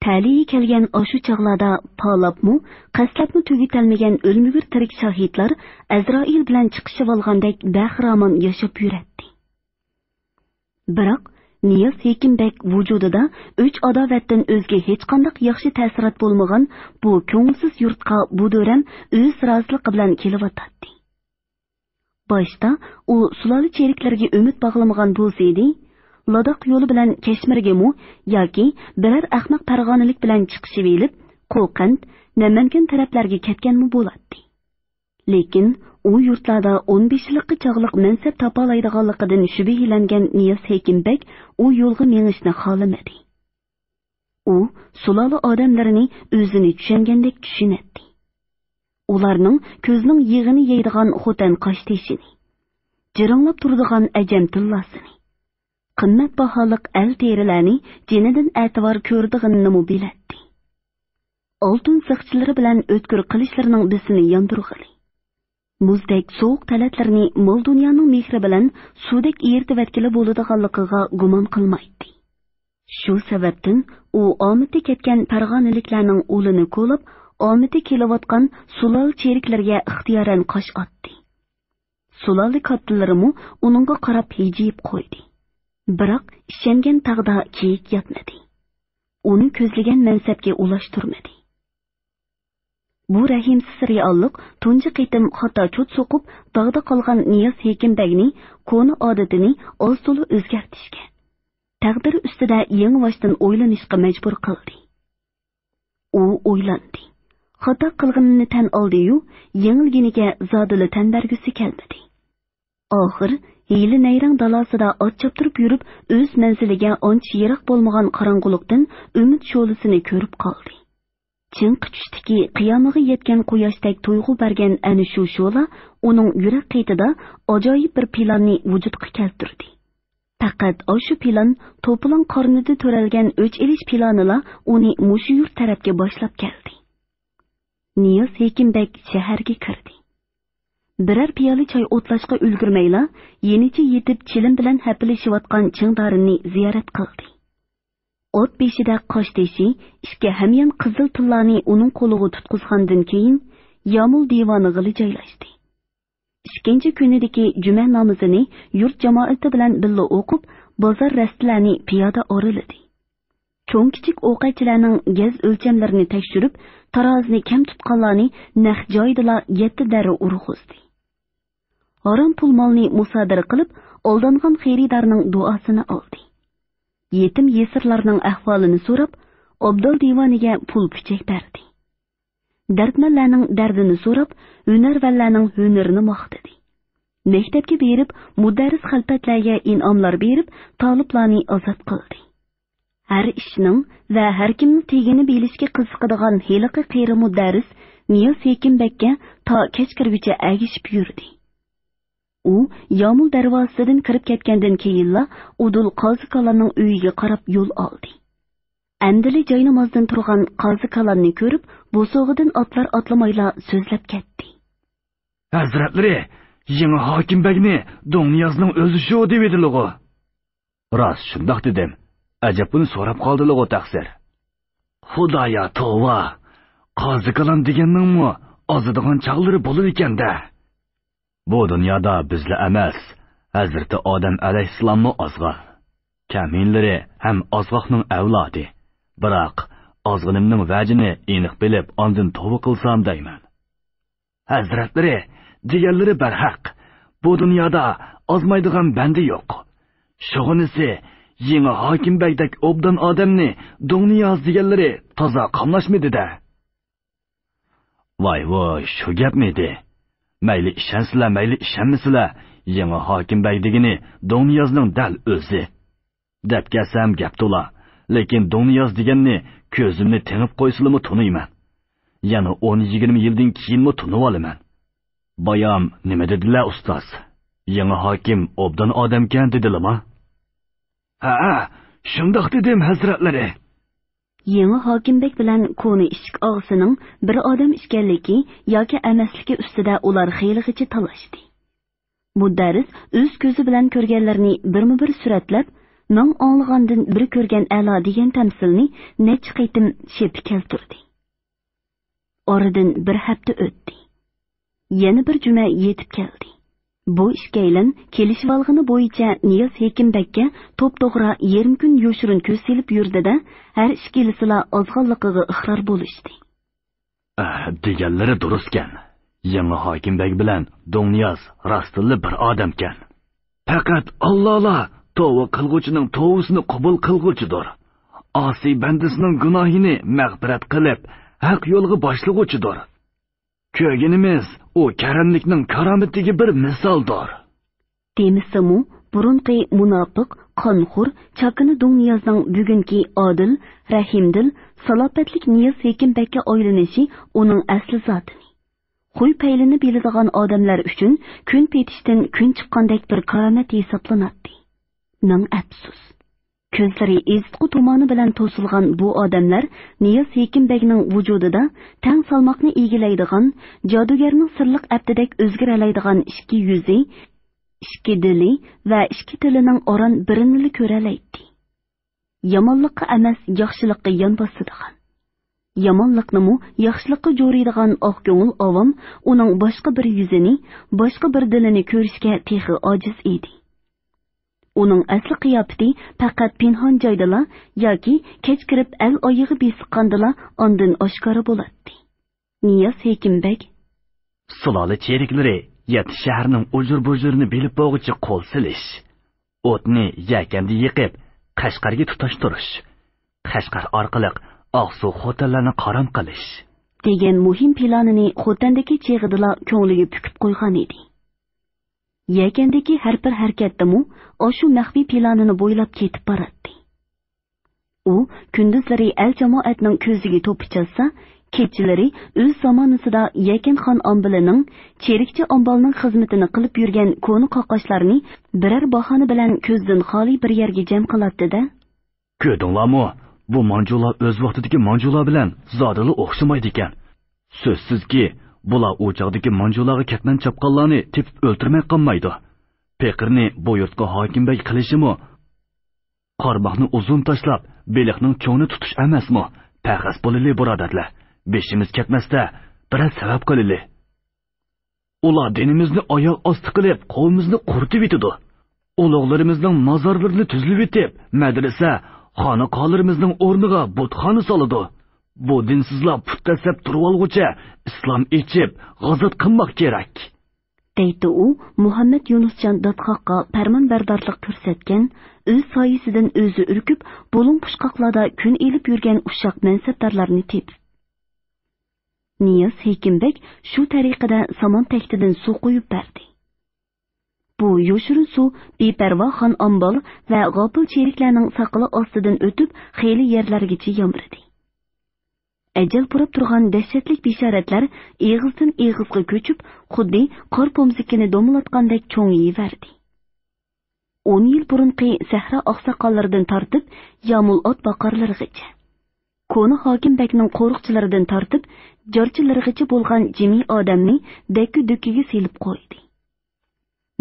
تەلىيى كەلگەن ئاشۇ چاغلاردا پالاپمۇ، قەستلەپمۇ تۈگىتەلمىگەن ئۆلمۈگۈر تىرىك شاھىتلار ئەزرائىل بىلەن چىقىشىۋالغاندەك بەخىرامان ياشاپ يۈرەتتى. بىراق، نىياز ھېكىم بەگ ۋۇجۇدىدا ئۆچ-ئاداۋەتتىن ئۆزگە ھېچقانداق ياخشى تەسىرات بولمىغان بۇ كۆڭۈلسىز يۇرتقا بۇ دۆرەم ئۆز رازىلىقى بىلەن كېلىۋاتاتتى. باشتا ئۇ سۇلالە چېرىكلىرىگە ئۈمىد باغلىمىغان بولسىدى، لاداق يولى بىلەن كەشمىرگىمۇ ياكى بىرەر ئەخمەق پەرغانىلىك بىلەن چىقىشىۋېلىپ، قوقەنت، نەمەنكەن تەرەپلەرگە كەتكەنمۇ بولاتتى. لېكىن ئۇ يۇرتلاردا ئون بەش يىللىققا چاغلىق مەنسەپ تاپالايدىغانلىقىدىن شۈبھىلەنگەن نىياز ھېكىم بەگ ئۇ يولغا مېڭىشنى خالىمىدى. ئۇ سۇلالە ئادەملىرىنى ئۆزىنى چۈشەنگەندەك چۈشىنەتتى. ئۇلارنىڭ كۆزنىڭ يېغىنى يەيدىغان خوتەن قاشتېشىنى، جىرىڭلاپ تۇرىدىغان ئەجەم تىللاسىنى، قىممەت باھالىق ئەل تېرىلەرنى جېنىدىن ئەتىۋار كۆرىدىغىنىنىمۇ بىلەتتى. ئالتۇن زىخچىلىرى بىلەن ئۆتكۈر قىلىچلىرىنىڭ بىسىنى ياندۇرغىلى، مۇزدەك سوغۇق تەلەتلىرىنى مال-دۇنيانىڭ مېھرى بىلەن سۇدەك ئېرىتىۋەتكىلى بولىدىغانلىقىغا گۇمان قىلمايتتى. شۇ سەۋەبتىن ئۇ ئامىتى كەتكەن پەرغانىلىكلەرنىڭ ئۇلىنى كولاپ، ئامىتى كېلىۋاتقان سۇلالە چېرىكلىرىگە ئىختىيارەن قاش ئاتتى. سۇلالە كاتتىلىرىمۇ ئۇنىڭغا قاراپ ھىجىيىپ قويدى. بىراق ئىشەنگەن تاغدا كېيىك ياتمىدى. ئۇنى كۆزلىگەن مەنسەپكە ئۇلاشتۇرمىدى. بۇ رەھىمسىز رېئاللىق تۇنجى قېتىم خاتا چوت سوقۇپ، داغدا قالغان نىياز ھېكىم بەگنى كونا ئادىتىنى ئاز-تولا ئۆزگەرتىشكە، تەقدىرى ئۈستىدە يېڭىباشتىن ئويلىنىشقا مەجبۇر قىلدى. ئۇ ئويلاندى. خاتا قىلغىنىنى تەن ئالدى-يۇ، يېڭىلگىنىگە زادىلا تەن بەرگۈسى كەلمىدى. ئاخىر ھىيلە-نەيرەڭ دالاسىدا ئات چاپتۇرۇپ يۈرۈپ، ئۆز مەنزىلىگە ئانچە يىراق بولمىغان قاراڭغۇلۇقتىن ئۈمىد شولىسىنى كۆرۈپ قالدى. چىڭقى چۈشتىكى قىيامىغا يەتكەن قۇياشتەك تۇيغۇ بەرگەن ئەنە شۇ شولا ئۇنىڭ يۈرەك قېتىدا ئاجايىپ بىر پىلاننى ۋۇجۇدقا كەلتۈردى. پەقەت ئاشۇ پىلان، توپىلاڭ قارنىدا تۆرەلگەن ئۆچ ئېلىش پىلانىلا ئۇنى مۇشۇ يۇرت تەرەپكە باشلاپ كەلدى. نىياز ھېكىم بەگ شەھەرگە كىردى. بىرەر پىيالە چاي ئوتلاشقا ئۈلگۈرمەيلا، يېنىچە يېتىپ چىلىم بىلەن ھەپىلىشىۋاتقان چىڭدارىننى زىيارەت قىلدى. ئات بېشىدا قاشتېشى، ئىككى ھەميان قىزىل تىللانى ئۇنىڭ قولىغا تۇتقۇزغاندىن كېيىن، يامۇل دىۋانىغىلا جايلاشتى. ئىككىنچى كۈنىدىكى جۈمە نامىزىنى يۇرت جامائىتى بىلەن بىللە ئوقۇپ، بازار رەستىلەرنى پىيادە ئارىلىدى. چوڭ-كىچىك ئوقەتچىلەرنىڭ گەز ئۆلچەملىرىنى تەكشۈرۈپ، تارازىنى كەم تۇتقانلارنى نەق جايىدىلا يەتتە دەررە ئۇرغۇزدى. ھارام پۇل مالنى مۇسادىرە قىلىپ، ئالدانغان خېرىدارنىڭ دۇئاسىنى ئالدى. يېتىم-يېسىرلارنىڭ ئەھۋالىنى سوراپ، ئابدال دىۋانىگە پۇل-پۈچەك بەردى. دەردمەنلەرنىڭ دەردىنى سوراپ، ھۈنەرۋەنلەرنىڭ ھۈنىرىنى ماختىدى. مەكتەپكە بېرىپ، مۇدەررىس خەلپەتلەرگە ئىنئاملار بېرىپ، تالىپلارنى ئازاد قىلدى. ھەر ئىشنىڭ ۋە ھەر كىمنىڭ تېگىنى بىلىشكە قىزىقىدىغان ھېلىقى قېرى مۇدەررىس نىياز ھېكىم بەگكە تا كەچ كىرگۈچە ئەگىشىپ يۈردى. ئۇ يامۇل دەرۋازىسىدىن كىرىپ كەتكەندىن كېيىنلا ئۇدۇل قازى كالاننىڭ ئۆيىگە قاراپ يول ئالدى. ئەمدىلا جاينامازدىن تۇرغان قازى كالاننى كۆرۈپ، بوسۇغىدىن ئاتلار ئاتلىمايلا سۆزلەپ كەتتى. ھەزرەتلىرى، يېڭى ھاكىم بەگنى دۇڭنىيازنىڭ ئۆزى شۇ دېۋىدىلىغۇ؟ راست، شۇنداق دېدىم. ئەجەب، بۇنى سوراپ قالدىلىغۇ تەقسىر. خۇدايا توۋا! قازى كالان دېگەننىڭمۇ ئازىدىغان چاغلىرى بولىدىكەن-دە. بۇ دۇنيادا بىزلا ئەمەس، ھەزرىتى ئادەم ئەلەيھىسسالاممۇ ئازغان. كەمىنىلىرى ھەم ئازغاقنىڭ ئەۋلادى. بىراق، ئازغىنىمنىڭ ۋەجىنى ئېنىق بىلىپ، ئاندىن توۋا قىلسام دەيمەن. ھەزرەتلىرى دېگەنلىرى بەرھەق. بۇ دۇنيادا ئازمايدىغان بەندە يوق. شۇغىنىسى، يېڭى ھاكىم بەگدەك ئوبدان ئادەمنى دۇڭنىياز دېگەنلىرى تازا قاملاشمىدى-دە. ۋاي ۋۇي، شۇ گەپمىدى؟ مەيلى ئىشەنسىلە، مەيلى ئىشەنمىسىلە، يېڭى ھاكىم بەگ دېگىنى دۇڭنىيازنىڭ دەل ئۆزى. دەپ كەلسەم گەپ تولا، لېكىن دۇڭنىياز دېگەننى كۆزۈمنى تېڭىپ قويسىلىمۇ تونۇيمەن. يەنە ئون يىگىرمە يىلدىن كېيىنمۇ تونۇۋالىمەن. بايام نېمە دېدىلە ئۇستاز؟ يېڭى ھاكىم ئوبدان ئادەمكەن دېدىلىما؟ ھەئە، شۇنداق دېدىم ھەزرەتلىرى. يېڭى ھاكىم بەگ بىلەن كونا ئىشىك ئاغىسىنىڭ بىر ئادەم ئىكەنلىكى ياكى ئەمەسلىكى ئۈستىدە ئۇلار خېلىغىچە تالاشتى. مۇدەررىس ئۆز كۆزى بىلەن كۆرگەنلىرىنى بىرمۇبىر سۈرەتلەپ، مىڭ ئاڭلىغاندىن بىر كۆرگەن ئەلا دېگەن تەمسىلنى نەچچە قېتىم شېپە كەلتۈردى. ئارىدىن بىر ھەپتە ئۆتتى. يەنە بىر جۈمە يېتىپ كەلدى. بۇ ئىككىيلەن كېلىشىۋالغىنى بويىچە نىياز ھېكىم بەگكە توپتوغرا يېرىم كۈن يوشۇرۇن كۆز سېلىپ يۈردى-دە، ھەر ئىككىلىسىلا ئازغانلىقىغا ئىقرار بولۇشتى. ئەھ، دېگەنلىرى دۇرۇسكەن. يېڭى ھاكىم بەگ بىلەن دۇڭنىياز راستتىنلا بىر ئادەمكەن. پەقەت ئاللالا توۋا قىلغۇچىنىڭ توۋىسىنى قوبۇل قىلغۇچىدۇر. ئاسىي بەندىسىنىڭ گۇناھىنى مەغپىرەت قىلىپ، ھەق يولغا باشلىغۇچىدۇر. كۆرگىنىمىز ئۇ كەرەملىكنىڭ كارامىتىگە بىر مىسالدۇر. دېمىسىمۇ، بۇرۇنقى مۇناپىق، قانخور، چاكىنا دۇڭنىيازنىڭ بۈگۈنكى ئادىل، رەھىمدىل، سالاپەتلىك نىياز ھېكىم بەگكە ئايلىنىشى ئۇنىڭ ئەسلى زاتىنى، خۇي پەيلىنى بىلىدىغان ئادەملەر ئۈچۈن كۈن پېتىشتىن كۈن چىققاندەك بىر كارامەت ھېسابلىناتتى. مىڭ ئەپسۇس! كۆزلىرى ئېزىتقۇ تۇمانى بىلەن توسۇلغان بۇ ئادەملەر نىياز ھېكىم بەگنىڭ ۋۇجۇدىدا تەڭ سالماقنى ئىگىلەيدىغان، جادۇگەرنىڭ سىرلىق ئەپتىدەك ئۆزگىرەلەيدىغان ئىككى يۈزى، ئىككى دىلى ۋە ئىككى تىلىنىڭ ئاران بىرىنىلا كۆرەلەيتتى. يامانلىققا ئەمەس، ياخشىلىققا يان باسىدىغان، يامانلىقنىمۇ ياخشىلىققا جورۇيدىغان ئاق كۆڭۈل ئاۋام ئۇنىڭ باشقا بىر يۈزىنى، باشقا بىر دىلىنى كۆرۈشكە تېخى ئاجىز ئىدى. ئۇنىڭ ئەسلى قىياپىتى پەقەت پىنھان جايدىلا ياكى كەچ كىرىپ ئەل ئايىغى بېسىققاندىلا ئاندىن ئاشكارا بولاتتى. نىياز ھېكىم بەگ، سۇلالە چېرىكلىرى يەتتە شەھەرنىڭ ئۇجۇر-بۇجۇرىنى بىلىپ بولغۇچە قول سېلىش، ئوتنى يەكەندە يېقىپ، قەشقەرگە تۇتاشتۇرۇش، قەشقەر ئارقىلىق ئاقسۇ خوتەنلەرنى قارام قىلىش دېگەن مۇھىم پىلانىنى خوتەندىكى چېغىدىلا كۆڭلىگە پۈكۈپ قويغان ئىدى. يەكەندىكى ھەر بىر ھەرىكەتتىمۇ ئاشۇ مەخپىي پىلانىنى بويلاپ كېتىپ باراتتى. ئۇ كۈندۈزلىرى ئەل-جامائەتنىڭ كۆزىگە توپا چاچسا، كېچىلىرى ئۆز زامانىسىدا يەكەن خان ئامبىلىنىڭ، چېرىكچى ئامبالنىڭ خىزمىتىنى قىلىپ يۈرگەن كونا قاقاشلارنى بىرەر باھانە بىلەن كۆزدىن خالىي بىر يەرگە جەم قىلاتتى-دە، كۆردۈڭلارمۇ؟ بۇ مانجۇلار ئۆز ۋاقتىدىكى مانجۇلار بىلەن زادىلا ئوخشىمايدىكەن. سۆزسىزكى، بۇلار ئۇ چاغدىكى مانجۇلارغا كەتمەن چاپقانلارنى تېپىپ ئۆلتۈرمەي قالمايدۇ. پېقىرنى بۇ يۇرتقا ھاكىم بەگ قىلىشىمۇ، قارماقنى ئۇزۇن تاشلاپ، بېلىقنىڭ چوڭىنى تۇتۇش ئەمەسمۇ؟ پەخەس بولىلى، بۇرادەرلەر. بېشىمىز كەتمەستە، بىرەر سەۋەب قىلىلى. ئۇلار دىنىمىزنى ئاياغ ئاستى قىلىپ، قوۋمىمىزنى قۇرۇتۇۋېتىدۇ. ئۇلۇغلىرىمىزنىڭ مازارلىرىنى تۈزلىۋېتىپ، مەدرىسە، خانىقالىرىمىزنىڭ ئورنىغا بۇتخانا سالىدۇ. بۇ دىنسىزلار پۇت دەسسەپ تۇرۇۋالغۇچە ئىسلام ئېچىپ، غازات قىلماق كېرەك. دەيتتى ئۇ، مۇھەممەد يۇنۇسجان داتخاققا پەرمانبەردارلىق كۆرسەتكەن، ئۆز سايىسىدىن ئۆزى ئۈركۈپ، بۇلۇڭ پۇچقاقلاردا كۈن ئېلىپ يۈرگەن ئۇششاق مەنسەپدارلارنى تېپىپ. نىياز ھېكىم بەگ شۇ تەرىقىدە سامان تەكتىدىن سۇ قۇيۇپ بەردى. بۇ يوشۇرۇن سۇ بىپەرۋا خان ئامبال ۋە غاپىل چېرىكلەرنىڭ ساقىلى ئاستىدىن ئۆتۈپ، خېلى يەرلەرگىچە يامرىدى. ئەجەل پۇراپ تۇرغان دەھشەتلىك بېشارەتلەر ئېغىزدىن ئېغىزغا كۆچۈپ، خۇددى قار پومزىكىنى دومىلاتقاندەك چوڭىيىۋەردى. ئون يىل بۇرۇنقى سەھرا ئاقساقاللىرىدىن تارتىپ، يامۇل ئات باقارلىرىغىچە، كونا ھاكىم بەگنىڭ قورۇقچىلىرىدىن تارتىپ، جارچىلىرىغىچە بولغان جىمى ئادەمنى دەككە-دۈككىگە سېلىپ قويدى.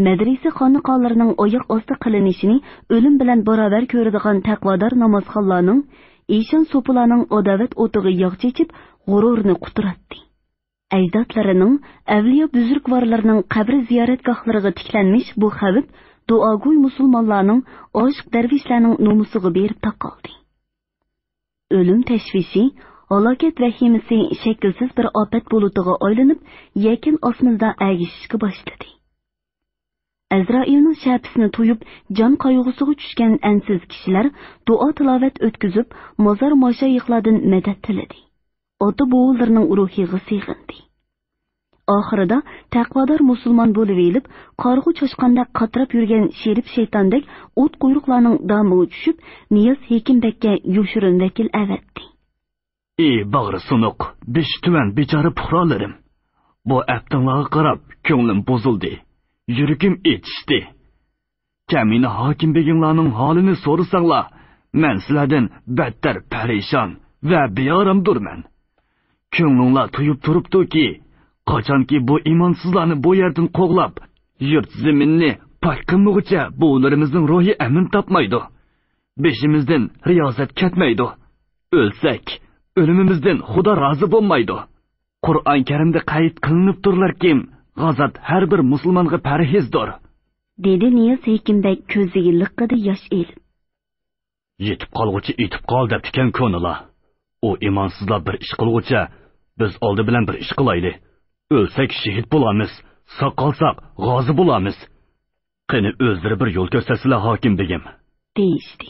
مەدرىسە خانىقالىرىنىڭ ئاياغ ئاستى قىلىنىشىنى ئۆلۈم بىلەن باراۋەر كۆرىدىغان تەقۋادار نامازخانلارنىڭ، ئىشان سوپىلارنىڭ ئاداۋەت ئوتىغا ياغ چېچىپ، غۇرۇرىنى قۇتراتتى. ئەجدادلىرىنىڭ، ئەۋلىيا بۈزرۈكۋارلىرىنىڭ قەبرە زىيارەتگاھلىرىغا تىكلەنمىش بۇ خەۋپ دۇئاگوي مۇسۇلمانلارنىڭ، ئاشىق دەرۋىشلەرنىڭ نومۇسىغا بېرىپ تاقالدى. ئۆلۈم تەشۋىشى، ھالاكەت ۋەھىمىسى شەكىلسىز بىر ئاپەت بۇلۇتىغا ئايلىنىپ، يەكەن ئاسمىنىدا ئەگىشىشكە باشلىدى. ئەزرائىلنىڭ شەپىسىنى تۇيۇپ، جان قايغۇسىغا چۈشكەن ئەنسىز كىشىلەر دۇئا-تىلاۋەت ئۆتكۈزۈپ، مازار ماشايىخلاردىن مەدەت تىلىدى. ئاتا-بوۋىلىرىنىڭ روھىغا سېغىندى. ئاخىرىدا تەقۋادار مۇسۇلمان بولۇۋېلىپ، قارىغۇ چاشقاندەك قاتراپ يۈرگەن شېرىپ شەيتاندەك ئوت قۇيرۇقلارنىڭ دامىغا چۈشۈپ، نىياز ھېكىم بەگكە يوشۇرۇن ۋەكىل ئەۋەتتى. ئى باغرى سۇنۇق، بېشى تۆۋەن بىچارە پۇقرالىرىم! بۇ ئەپتىڭلارغا قاراپ كۆڭلۈم بۇزۇلدى، يۈرىكىم ئېچىشتى. كەمىنە ھاكىم بېگىڭلارنىڭ ھالىنى سورىساڭلار، مەن سىلەردىن بەتتەر پەرىشان، ۋە بىئارامدۇرمەن. كۆڭلۈڭلار تۇيۇپ تۇرۇپتۇكى، قاچانكى بۇ ئىمانسىزلارنى بۇ يەردىن قوغلاپ، يۇرت زېمىننى پاك قىلمىغۇچە بوۋىلىرىمىزنىڭ روھى ئەمىن تاپمايدۇ. بېشىمىزدىن رىيازەت كەتمەيدۇ. ئۆلسەك، ئۆلۈمىمىزدىن خۇدا رازى بولمايدۇ. قۇرئان كەرىمدە قەيت قىلىنىپتۇرلاركىم، غازات ھەر بىر مۇسۇلمانغا پەرھىزدۇر. دېدى نىياز ھېكىم بەگ كۆزىگە لىققىدە ياش ئېلىپ. يېتىپ قالغۇچە ئېتىپ قال دەپتىكەن كونىلار. ئۇ ئىمانسىزلار بىر ئىش قىلغۇچە، بىز ئالدى بىلەن بىر ئىش قىلايلى. ئۆلسەك شېھىت بولامىز، ساق قالساق غازى بولامىز. قېنى ئۆزلىرى بىر يول كۆرسەتسىلە ھاكىم بېگىم. دېيىشتى.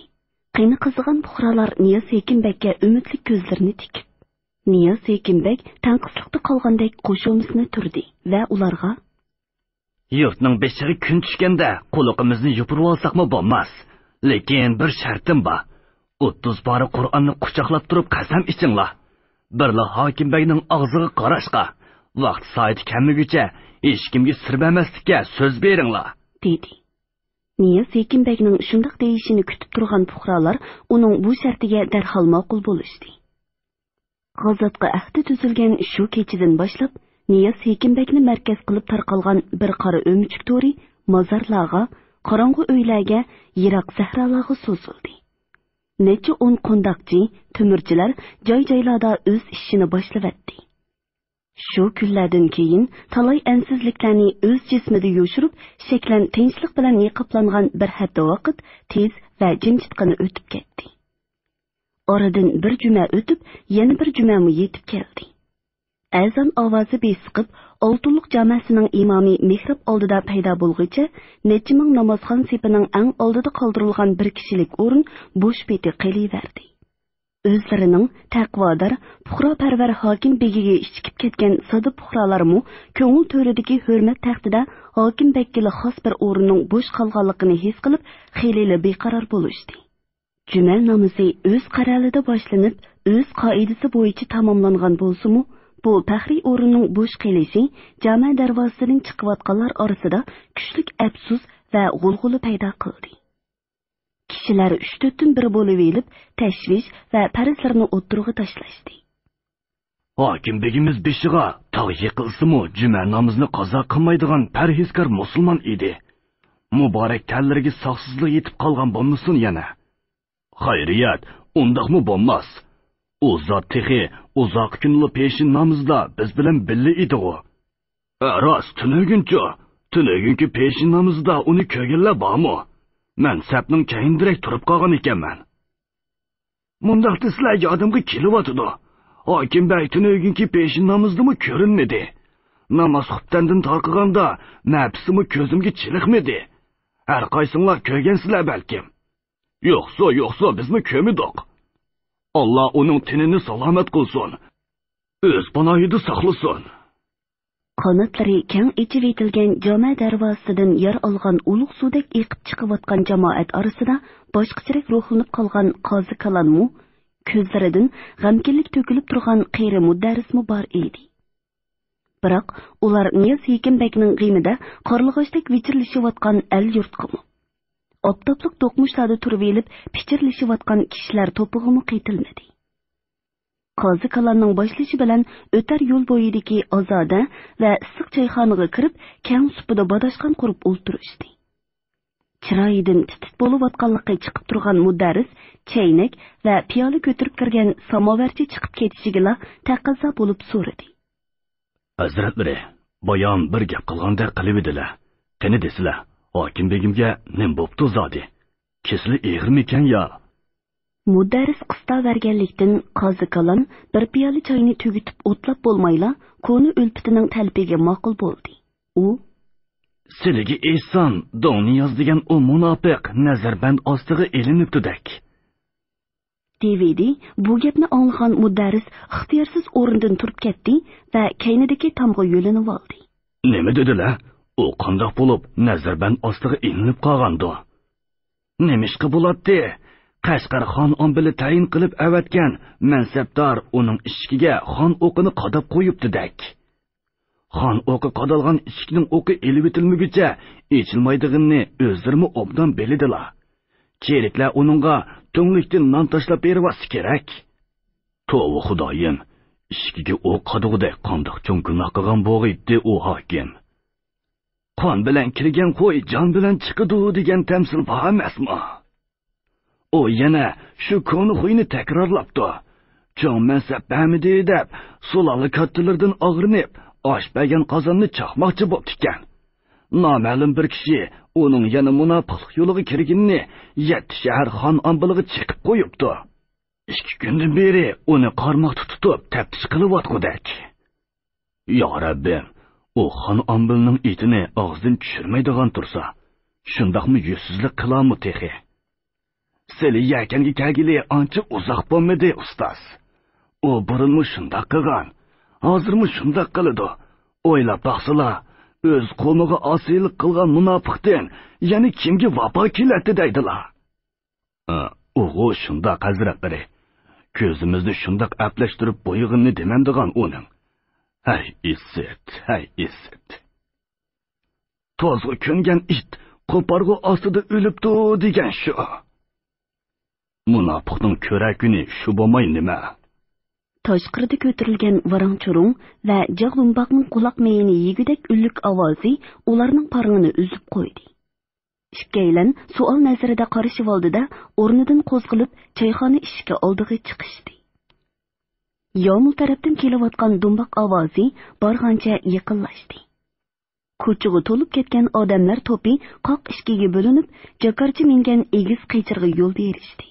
قېنى قىزىغان پۇقرالار نىياز ھېكىم بەگكە ئۈمىدلىك كۆزلىرىنى تىكىپ. نىياز ھېكىم بەگ تەڭقىسلىقتا قالغاندەك قوشۇلمىسىنى تۈردى ۋە ئۇلارغا، يۇرتنىڭ بېشىغا كۈن چۈشكەندە قۇلىقىمىزنى يوپۇرۇۋالساقمۇ بولماس. لېكىن بىر شەرتىم بار. ئوتتۇز پارە قۇرئاننى قۇچاقلاپ تۇرۇپ قەسەم ئىچىڭلار. بىرلا ھاكىم بەگنىڭ ئاغزىغا قاراشقا، ۋاقتى سائىتى كەلمىگۈچە ھېچكىمگە سىر بەرمەسلىككە سۆز بېرىڭلار. دېدى. نىياز ھېكىم بەگنىڭ شۇنداق دېيىشىنى كۈتۈپ تۇرغان پۇقرالار ئۇنىڭ بۇ شەرتىگە دەرھال ماقۇل بولۇشتى. غازاتقا ئەھدى تۈزۈلگەن شۇ كېچىدىن باشلاپ، نىياز ھېكىم بەگنى مەركەز قىلىپ تارقالغان بىر قارا ئۆمۈچۈك تورى مازارلارغا، قاراڭغۇ ئۆيلەرگە، يىراق سەھرالارغا سوزۇلدى. نەچچە ئون قونداقچى، تۆمۈرچىلەر جاي-جايلاردا ئۆز ئىشىنى باشلىۋەتتى. شۇ كۈنلەردىن كېيىن تالاي ئەنسىزلىكلەرنى ئۆز جىسمىدا يوشۇرۇپ، شەكلەن تىنچلىق بىلەن نىقابلانغان بىر ھەپتە ۋاقىت تېز ۋە جىمجىتقىنا ئۆتۈپ كەتتى. ئارىدىن بىر جۈمە ئۆتۈپ، يەنە بىر جۈمەمۇ يېتىپ كەلدى. ئەزان ئاۋازى بېسىقىپ، ئالتۇنلۇق جامەسىنىڭ ئىمامى مېھراب ئالدىدا پەيدا بولغىچە، نەچچە مىڭ نامازخان سېپىنىڭ ئەڭ ئالدىدا قالدۇرۇلغان بىر كىشىلىك ئورۇن بوش پېتى قېلىۋەردى. ئۆزلىرىنىڭ تەقۋادار، پۇقراپەرۋەر ھاكىم بېگىگە ئىچىكىپ كەتكەن سادا پۇقرالارمۇ كۆڭۈل تۆرىدىكى ھۆرمەت تەختىدە ھاكىم بەگكىلا خاس بىر ئورۇننىڭ بوش قالغانلىقىنى ھېس قىلىپ، خېلىلا بىقارار بولۇشتى. جۈمە نامىزى ئۆز قەرەلىدە باشلىنىپ، ئۆز قائىدىسى بويىچە تاماملانغان بولسىمۇ، بۇ پەخرىي ئورۇننىڭ بوش قېلىشى جامە دەرۋازىسىدىن چىقىۋاتقانلار ئارىسىدا كۈچلۈك ئەپسۇس ۋە غۇلغۇلا پەيدا قىلدى. كىشىلەر ئۈچ تۆتتىن بىر بولۇۋېلىپ، تەشۋىش ۋە پەرەزلىرىنى ئوتتۇرىغا تاشلاشتى. ھاكىم بېگىمىز بېشىغا تاغ يىقىلسىمۇ، جۈمە نامىزىنى قازا قىلمايدىغان پەرھىزكار مۇسۇلمان ئىدى. مۇبارەك تەنلىرىگە ساقسىزلىق يېتىپ قالغان بولمىسۇن يەنە. خەيرىيەت، ئۇنداقمۇ بولماس. ئۇ زات تېخى ئۇزاق كۈنلا پېشىن نامىزىدا بىز بىلەن بىللە ئىدىغۇ. ھە، راست، تۈنۈگۈنچۇ؟ تۈنۈگۈنكى پېشىن نامىزىدا ئۇنى كۆرگەنلەر بارمۇ؟ مەن سەپنىڭ كەينىدىرەك تۇرۇپ قالغان ئىكەنمەن. مۇنداق دېسىلە يادىمغا كېلىۋاتىدۇ. ھاكىم بەگ تۈنۈگۈنكى پېشىن نامىزىدىمۇ كۆرۈنمىدى. ناماز خۇپتەندىن تارقىغاندا مەپىسىمۇ كۆزۈمگە چېلىقمىدى. ھەر قايسىڭلار كۆرگەنسىلەر بەلكىم. يوقسۇ، يوقسۇ، بىزمۇ كۆرمىدۇق. ئاللا ئۇنىڭ تېنىنى سالامەت قىلسۇن. ئۆز پاناھىدا ساقلىسۇن. قاناتلىرى كەڭ ئېچىۋېتىلگەن جامە دەرۋازىسىدىن يار ئالغان ئۇلۇغ سۇدەك ئېقىپ چىقىۋاتقان جامائەت ئارىسىدا باشقىچىرەك روھلىنىپ قالغان قازى كالانمۇ كۆزلىرىدىن غەمكىنلىك تۆكۈلۈپ تۇرغان قېرى مۇدەررىسمۇ بار ئىدى. بىراق ئۇلار نىياز ھېكىم بەگنىڭ غېمىدە قارلىغاچتەك ۋىچىرلىشىۋاتقان ئەل-يۇرتقىمۇ، ئاپتاپلىق دوقمۇشلاردا تۇرۇۋېلىپ پىچىرلىشىۋاتقان كىشىلەر توپىغىمۇ قېتىلمىدى. قازى كالاننىڭ باشلىشى بىلەن ئۆتەر يول بويىدىكى ئازادە ۋە ئىسسىق چايخانىغا كىرىپ، كەڭ سۇپىدا باداشقان قۇرۇپ ئولتۇرۇشتى. چىرايىدىن تىت-تىت بولۇۋاتقانلىقى چىقىپ تۇرغان مۇدەررىس چەينەك ۋە پىيالە كۆتۈرۈپ كىرگەن ساماۋەرچى چىقىپ كېتىشىگىلا تەقەززا بولۇپ سورىدى. ھەزرەتلىرى، بايام بىر گەپ قىلغاندەك قىلىۋىدىلە. قېنى دېسىلە، ھاكىم بېگىمگە نېمە بوپتۇ زادى؟ كېسىلى ئېغىرمىكەن يا؟ مۇدەررىس قىستاۋەرگەنلىكتىن، قازى كالان بىر پىيالە چاينى تۈگىتىپ ئوتلاپ بولمايلا، كونا ئۈلپىتىنىڭ تەلىپىگە ماقۇل بولدى. ئۇ، سىلىگە ئېيتسام، دوڭنىياز دېگەن ئۇ مۇناپىق نەزەربەند ئاستىغا ئېلىنىپتۇدەك. دېۋىدى. بۇ گەپنى ئاڭلىغان مۇدەررىس ئىختىيارسىز ئورنىدىن تۇرۇپ كەتتى ۋە كەينىدىكى تامغا يۆلىنىۋالدى. نېمە دېدىلە؟ ئۇ قانداق بولۇپ نەزەربەند ئاستىغا ئېلىنىپ قالغاندۇ؟ نېمىشقا بولاتتى؟ قەشقەر خان ئامبىلى تەيىن قىلىپ ئەۋەتكەن مەنسەپدار ئۇنىڭ ئىشىكىگە خان ئوقىنى قاداپ قويۇپتىدەك. خان ئوقى قادالغان ئىشىكنىڭ ئوقى ئېلىۋېتىلمىگۈچە ئېچىلمايدىغىنىنى ئۆزلىرىمۇ ئوبدان بىلىدىلا. چېرىكلەر ئۇنىڭغا تۈڭلۈكتىن نان تاشلاپ بېرىۋاتسا كېرەك. توۋا خۇدايىم، ئىشىكىگە ئوق قادىغۇدەك قانداق چوڭ گۇناھ قىلغان بولغىيتتى ئۇ ھاكىم؟ قان بىلەن كىرگەن قوي جان بىلەن چىقىدۇ دېگەن تەمسىل بار ئەمەسمۇ؟ ئۇ يەنە شۇ كونا خۇينى تەكرارلاپتۇ. چوڭ مەنسەپ بەرمىدى دەپ، سۇلالە كاتتىلىرىدىن ئاغرىنىپ، ئاش بەرگەن قازاننى چاقماقچى بوپتىكەن. نامەلۇم بىر كىشى ئۇنىڭ يەنە مۇناپىقلىق يولىغا كىرگىنىنى يەتتە شەھەر خان ئامبىلىغا چېقىپ قويۇپتۇ. ئىككى كۈندىن بېرى ئۇنى قارماقتا تۇتۇپ تەپتىش قىلىۋاتقۇدەك. يا رەببىم، ئۇ خان ئامبىلنىڭ ئېتىنى ئاغزىدىن چۈشۈرمەيدىغان تۇرسا، شۇنداقمۇ يۈزسىزلىك قىلارمۇ تېخى؟ سىلى يەكەنگە كەلگىلى ئانچە ئۇزاق بولمىدى، ئۇستاز. ئۇ بۇرۇنمۇ شۇنداق قىلغان، ھازىرمۇ شۇنداق قىلىدۇ. ئويلاپ باقسىلا، ئۆز قوۋمىغا ئاسىيلىق قىلغان مۇناپىقتىن يەنە كىمگە ۋاپا كېلەتتى دەيدىلا؟ ئە، ئۇغۇ شۇنداق ھەزرەتلىرى. كۆزىمىزنى شۇنداق ئەپلەشتۈرۈپ بويىغىنىنى دېمەمدىغان ئۇنىڭ. ھەي ئىسىت، ھەي ئىسىت. توزغا كۆنگەن ئىت قوپارغۇ ئاستىدا ئۆلۈپتۇ دېگەن شۇ. مۇناپىقنىڭ كۆرەر كۈنى شۇ بولماي نېمە؟ تاشقىرىدا كۆتۈرۈلگەن ۋاراڭ-چۇرۇڭ ۋە جاغ دۇمباقنىڭ قۇلاق مېيىنى يېگۈدەك ئۈنلۈك ئاۋازى ئۇلارنىڭ پارىڭىنى ئۈزۈپ قويدى. ئىككىيلەن سوئال نەزىرىدە قارىشىۋالدى-دە، ئورنىدىن قوزغىلىپ، چايخانا ئىشىكى ئالدىغا چىقىشتى. يامۇل تەرەپتىن كېلىۋاتقان دۇمباق ئاۋازى بارغانچە يېقىنلاشتى. كوچىغا تولۇپ كەتكەن ئادەملەر توپى قاق ئىككىگە بۆلۈنۈپ، جاكارچى مىنگەن ئېگىز قېچىرغا يول بېرىشتى.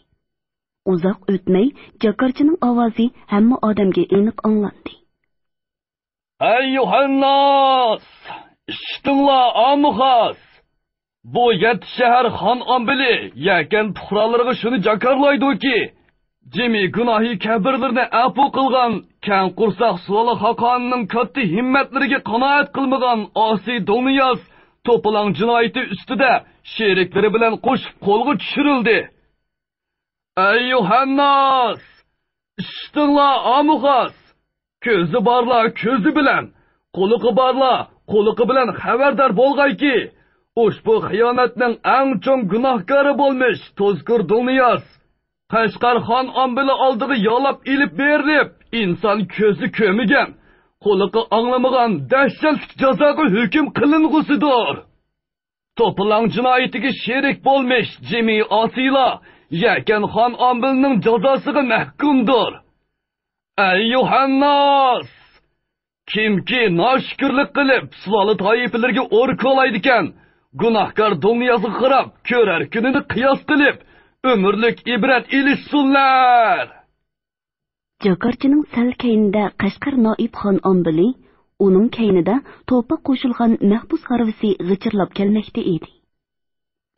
ئۇزاق ئۆتمەي، جاكارچىنىڭ ئاۋازى ھەممە ئادەمگە ئېنىق ئاڭلاندى. ئەي يۇھەنناس! ئىششىتىڭلار ئامۇخاس! بۇ يەتتە شەھەر خان ئامبىلى يەكەن پۇقرالىرىغا شۇنى جاكارلايدۇكى، جىمى گۇناھى كەبىرلىرىنى ئەپۇ قىلغان، كەڭ قورساق سۇلالا خاقانىنىڭ كاتتا ھىممەتلىرىگە قانائەت قىلمىغان ئاسىي دۇلنىياز توپىلاڭ جىنايىتى ئۈستىدە شېرىكلىرى بىلەن قوشۇپ قولغا چۈشۈرۈلدى. ئەي يۇھەنناس! ئىششىتىڭلار ئامۇخاس! كۆزى بارلار كۆزى بىلەن، قۇلىقى بارلار قۇلىقى بىلەن خەۋەردار بولغايكى، ئۇشبۇ خىيانەتنىڭ ئەڭ چوڭ گۇناھكارى بولمىش توزكور دۇلنىياز قەشقەر خان ئامبىلى ئالدىغا يالاپ ئېلىپ بېرىلىپ، ئىنسان كۆزى كۆرمىگەن، قۇلىقى ئاڭلىمىغان دەھشەتلىك جازاغا ھۆكۈم قىلىنغۇسىدۇر. توپىلاڭ جىنايىتىگە شېرىك بولمىش جىمى ئاسىيلار يەكەن خان ئامبىلنىڭ جازاسىغا مەھكۇمدۇر. ئەي يۇھەنناس! كىمكى ناشۈكۈرلۈك قىلىپ، سۇلالە تائىپىلىرىگە ئور كولايدىكەن، گۇناھكار دۇنياسىغا قاراپ، كۆرەر كۈنىنى قىياس قىلىپ، ئۆمۈرلۈك ئىبرەت ئېلىشسۇنلار! جاكارچىنىڭ سەل كەينىدە قەشقەر نائىب خان ئامبىلى، ئۇنىڭ كەينىدە توپا قوشۇلغان مەھبۇس ھارۋىسى غىچىرلاپ كەلمەكتە ئىدى.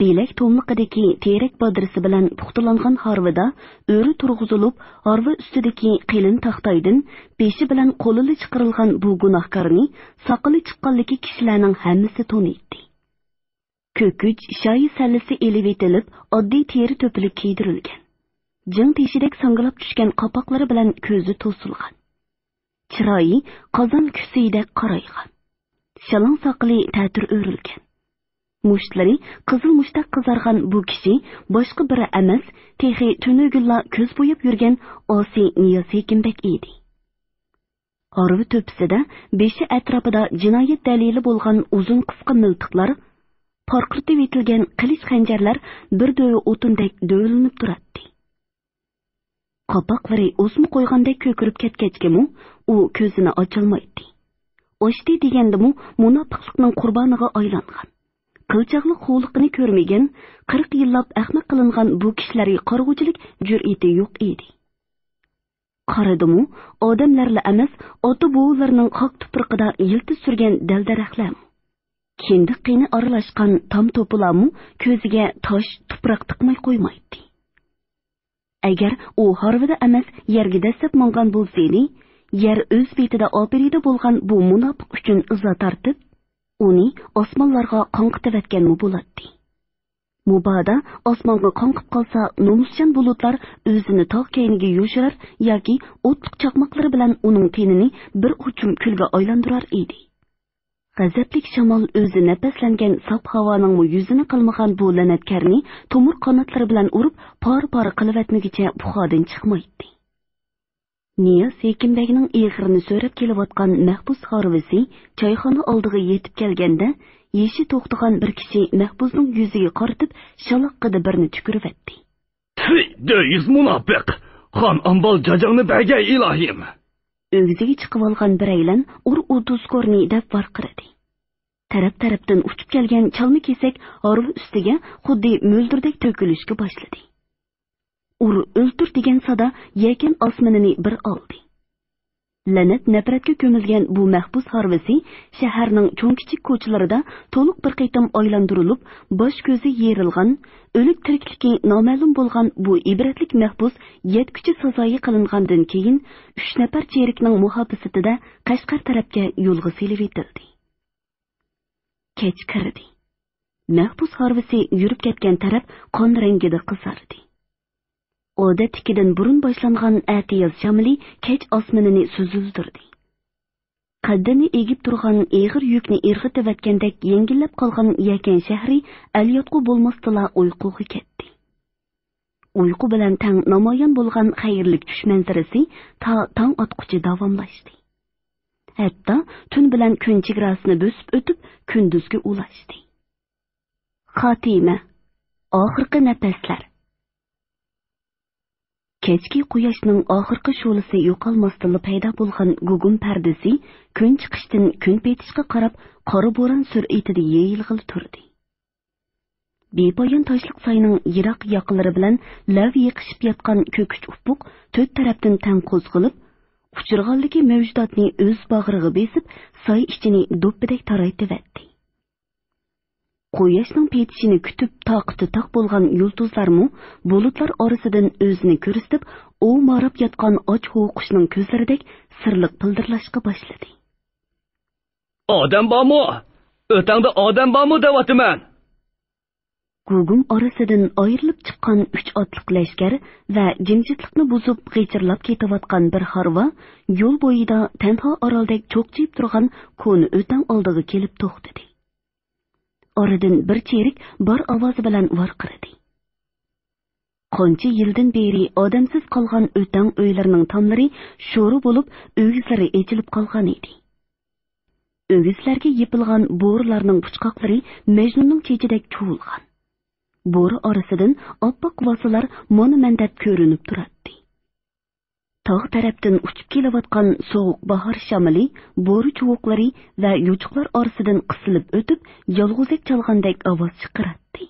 بىلەك توملۇقىدىكى تېرەك بادرىسى بىلەن پۇختىلانغان ھارۋىدا ئۆرە تۇرغۇزۇلۇپ، ھارۋا ئۈستىدىكى قېلىن تاختايدىن بېشى بىلەن قولىلا چىقىرىلغان بۇ گۇناھكارنى ساقىلى چىققانلىكى كىشىلەرنىڭ ھەممىسى تونۇيتتى. كۆكۈچ شايى سەللىسى ئېلىۋېتىلىپ، ئاددىي تېرە تۆپىلىك كىيدۈرۈلگەن. جىڭ تېشىدەك ساڭگىلاپ چۈشكەن قاپاقلىرى بىلەن كۆزى توسۇلغان. چىرايى قازان كۈسىيىدەك قارايغان. شالاڭ ساقىلى تەتۈر ئۆرۈلگەن. مۇشتلىرى قىزىل مۇشتەك قىزارغان بۇ كىشى باشقا بىرى ئەمەس، تېخى تۈنۈگۈنلا كۆز بوياپ يۈرگەن ئاسىي نىياز ھېكىمبەگ ئىدى. ھارۋا تۆپىسىدە بېشى ئەتراپىدا جىنايەت دەلىلى بولغان ئۇزۇن قىسقا مىلتىقلار، پارقىرىتىۋېتىلگەن قىلىچ خەنجەرلەر بىر دۆۋە ئوتۇندەك دۆۋىلىنىپ تۇراتتى. قاپاقلىرى ئوسما قويغاندەك كۆكىرىپ كەتكەچكىمۇ، ئۇ كۆزىنى ئاچالمايتتى. ئاچتى دېگەندىمۇ مۇناپىقلىقنىڭ قۇربانىغا ئايلانغان، قىلچاقلىق خولىقىنى كۆرمىگەن، قىرىق يىللاپ ئەخمەق قىلىنغان بۇ كىشىلەرگە قارىغۇچىلىك جۈرئىتى يوق ئىدى. قارىدىمۇ، ئادەملەرلا ئەمەس، ئاتا-بوۋىلىرىنىڭ خاك تۇپرىقىدا يىلتىز سۈرگەن دەل-دەرەخلەرمۇ، كىندىك قېنى ئارىلاشقان تام-توپىلارمۇ كۆزىگە تاش، تۇپراق تىقماي قويمايتتى. ئەگەر ئۇ ھارۋىدا ئەمەس، يەرگە دەسسەپ ماڭغان بولسىدى، يەر ئۆز پېتىدە ئاپىرىدە بولغان بۇ مۇناپىق ئۈچۈن ئىزا تارتىپ، ئۇنى ئاسمانلارغا قاڭقىتىۋەتكەنمۇ بولاتتى. مۇبادا ئاسمانغا قاڭقىپ قالسا، نومۇسچان بۇلۇتلار ئۆزىنى تاغ كەينىگە يوشۇرار ياكى ئوتلۇق چاقماقلىرى بىلەن ئۇنىڭ تېنىنى بىر ئوچۇم كۈلگە ئايلاندۇرار ئىدى. غەزەپلىك شامال ئۆزى نەپەسلەنگەن ساپ ھاۋانىڭمۇ يۈزىنى قىلمىغان بۇ لەنەتكارنى تومۇر قاناتلىرى بىلەن ئۇرۇپ، پارە-پارە قىلىۋەتمىگۈچە پۇخادىن چىقمايتتى. نىياز ھېكىمبەگنىڭ ئېغىرىنى سۆرەپ كېلىۋاتقان مەھبۇس ھارۋىسى چايخانا ئالدىغا يېتىپ كەلگەندە، يېشى توختىغان بىر كىشى مەھبۇسنىڭ يۈزىگە قارىتىپ شالاققىدە بىرنى تۈكۈرۈۋەتتى. تۈي، دۆيۈز مۇناپىق! خان ئامبال جاجاڭنى بەرگەي، ئىلاھىم! ئۆگزىگە چىقىۋالغان بىرەيلەن «ئۇر، ئۇدۇزكورنى» دەپ ۋارقىرىدى. تەرەپ-تەرەپتىن ئۇچۇپ كەلگەن چالما كېسەك ھارۋا ئۈستىگە خۇددى مۆلدۈردەك تۆكۈلۈشكە باشلىدى. «ئۇر، ئۆلتۈر» دېگەن سادا يەكەن ئاسمىنىنى بىر ئالدى. لەنەت-نەپرەتكە كۆمۈلگەن بۇ مەھبۇس ھارۋىسى شەھەرنىڭ چوڭ-كىچىك كوچىلىرىدا تولۇق بىر قېتىم ئايلاندۇرۇلۇپ، باش-كۆزى يېرىلغان، ئۆلۈك-تىرىكلىكى نامەلۇم بولغان بۇ ئىبرەتلىك مەھبۇس يەتكۈچە سازايى قىلىنغاندىن كېيىن، ئۈچ نەپەر چېرىكنىڭ مۇھاپىزىتىدە قەشقەر تەرەپكە يولغا سېلىۋېتىلدى. كەچ كىردى. مەھبۇس ھارۋىسى يۈرۈپ كەتكەن تەرەپ قان رەڭگىدە قىزاردى. ئادەتتىكىدىن بۇرۇن باشلانغان ئەتىياز شامىلى كەچ ئاسمىنىنى سۈزۈلدۈردى. قەددىنى ئېگىپ تۇرغان ئېغىر يۈكنى ئىرغىتىۋەتكەندەك يەڭگىللەپ قالغان يەكەن شەھىرى ئەلياتقۇ بولماستىلا ئۇيقۇغا كەتتى. ئۇيقۇ بىلەن تەڭ نامايان بولغان خەيرلىك چۈش مەنزىرىسى تا تاڭ ئاتقۇچە داۋاملاشتى. ھەتتا تۈن بىلەن كۈن چېگراسىنى بۆسۈپ ئۆتۈپ، كۈندۈزگە ئۇلاشتى. خاتىمە. ئاخىرقى نەپەسلەر. كەچكى قۇياشنىڭ ئاخىرقى شولىسى يوقالماستىنلا پەيدا بولغان گۇگۇم پەردىسى كۈن چىقىشتىن كۈن پېتىشقا قاراپ قارا بوران سۈرئىتىدە يېيىلغىلى تۇردى. بىپايان تاشلىق ساينىڭ يىراق ياقىلىرى بىلەن لەۋ يېقىشىپ ياتقان كۆكۈچ ئۇپۇق تۆت تەرەپتىن تەڭ قوزغىلىپ، ئۇچرىغانلىكى مەۋجۇداتنى ئۆز باغرىغا بېسىپ، ساي ئىچىنى دوپپىدەك تارايتىۋەتتى. قۇياشنىڭ پېتىشىنى كۈتۈپ تاقىتى تاق بولغان يۇلتۇزلارمۇ بۇلۇتلار ئارىسىدىن ئۆزىنى كۆرسىتىپ، ئوۋ ماراپ ياتقان ئاچ ھۇۋقۇشنىڭ كۆزلىرىدەك سىرلىق پىلدىرلاشقا باشلىدى. ئادەم بارمۇ؟ ئۆتەڭدە ئادەم بارمۇ دەۋاتىمەن! گۇگۇم ئارىسىدىن ئايرىلىپ چىققان ئۈچ ئاتلىق لەشكەر ۋە جىمجىتلىقنى بۇزۇپ غىچىرلاپ كېتىۋاتقان بىر ھارۋا يول بويىدا تەنھا ئارالدەك چوقچىيىپ تۇرغان كونا ئۆتەڭ ئالدىغا كېلىپ توختىدى. ئارىدىن بىر چېرىك بار ئاۋازى بىلەن ۋارقىرىدى. قانچە يىلدىن بېرى ئادەمسىز قالغان ئۆتەڭ ئۆيلىرىنىڭ تاملىرى شورا بولۇپ، ئۆگزىلىرى ئېچىلىپ قالغان ئىدى. ئۆگزىلەرگە يېپىلغان بورىلارنىڭ پۇچقاقلىرى مەجنۇننىڭ چېچىدەك چۇۋۇلغان. بورا ئارىسىدىن ئاپئاق ۋاسىلار مانا مەن دەپ كۆرۈنۈپ تۇراتتى. تاغ تەرەپتىن ئۇچۇپ كېلىۋاتقان سوغۇق باھار شامىلى بورا چۇۋۇقلىرى ۋە يوچۇقلار ئارىسىدىن قىسىلىپ ئۆتۈپ، يالغۇزەك چالغاندەك ئاۋاز چىقىراتتى.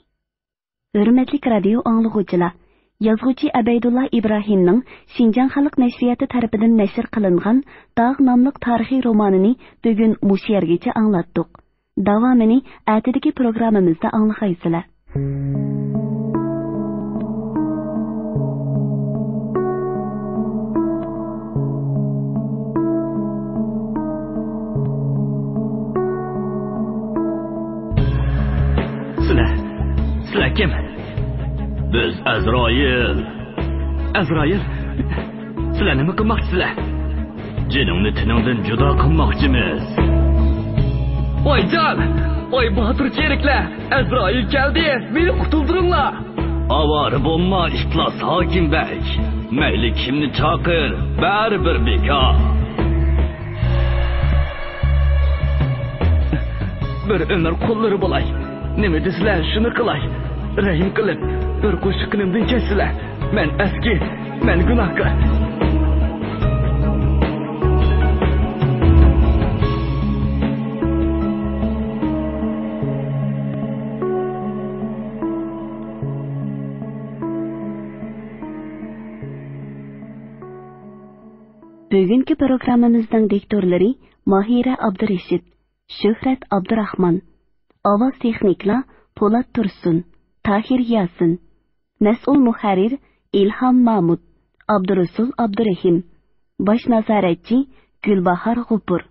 ھۆرمەتلىك رادىيو ئاڭلىغۇچىلار، يازغۇچى ئەبەيدۇللا ئىبراھىمنىڭ شىنجاڭ خەلق نەشرىياتى تەرىپىدىن نەشر قىلىنغان داغ ناملىق تارىخىي رومانىنى بۈگۈن مۇشۇ يەرگىچە ئاڭلاتتۇق. داۋامىنى ئەتىدىكى پروگراممىمىزدا ئاڭلىغايسىلەر. سىلەر، سىلەر كىم؟ بىز ئەزرائىل. ئەزرائىل؟ سىلەر نېمە قىلماقچىسىلەر؟ جېنىڭنى تېنىڭدىن جۇدا قىلماقچىمىز. ۋايجان! ۋاي باتۇر چېرىكلەر! ئەزرائىل كەلدى! مېنى قۇتۇلدۇرۇڭلار! ئاۋارە بولما، ئىپلاس ھاكىم بەگ. مەيلى كىمنى چاقىر، بەرىبىر بىكار. بىر ئۆمۈر قۇللىرى بولاي. نېمە دېسىلە، شۇنى قىلاي. رەھىم قىلىپ، بىر قوشۇق قېنىمدىن كەچسىلە. مەن ئەسكى، مەن گۇناھكار. بۈگۈنكى پروگراممىمىزنىڭ دىكتورلىرى ماھىرە ئابدۇرېشىت، شۆھرەت ئابدۇراخمان. ئاۋاز تېخنىكلار پولات تۇرسۇن، تاھىر ياسىن. مەسئۇل مۇھەررىر ئىلھام مامۇت، ئابدۇرۇسۇل ئابدۇرېھىم. باش نازارەتچى گۈلباھار غوپۇر.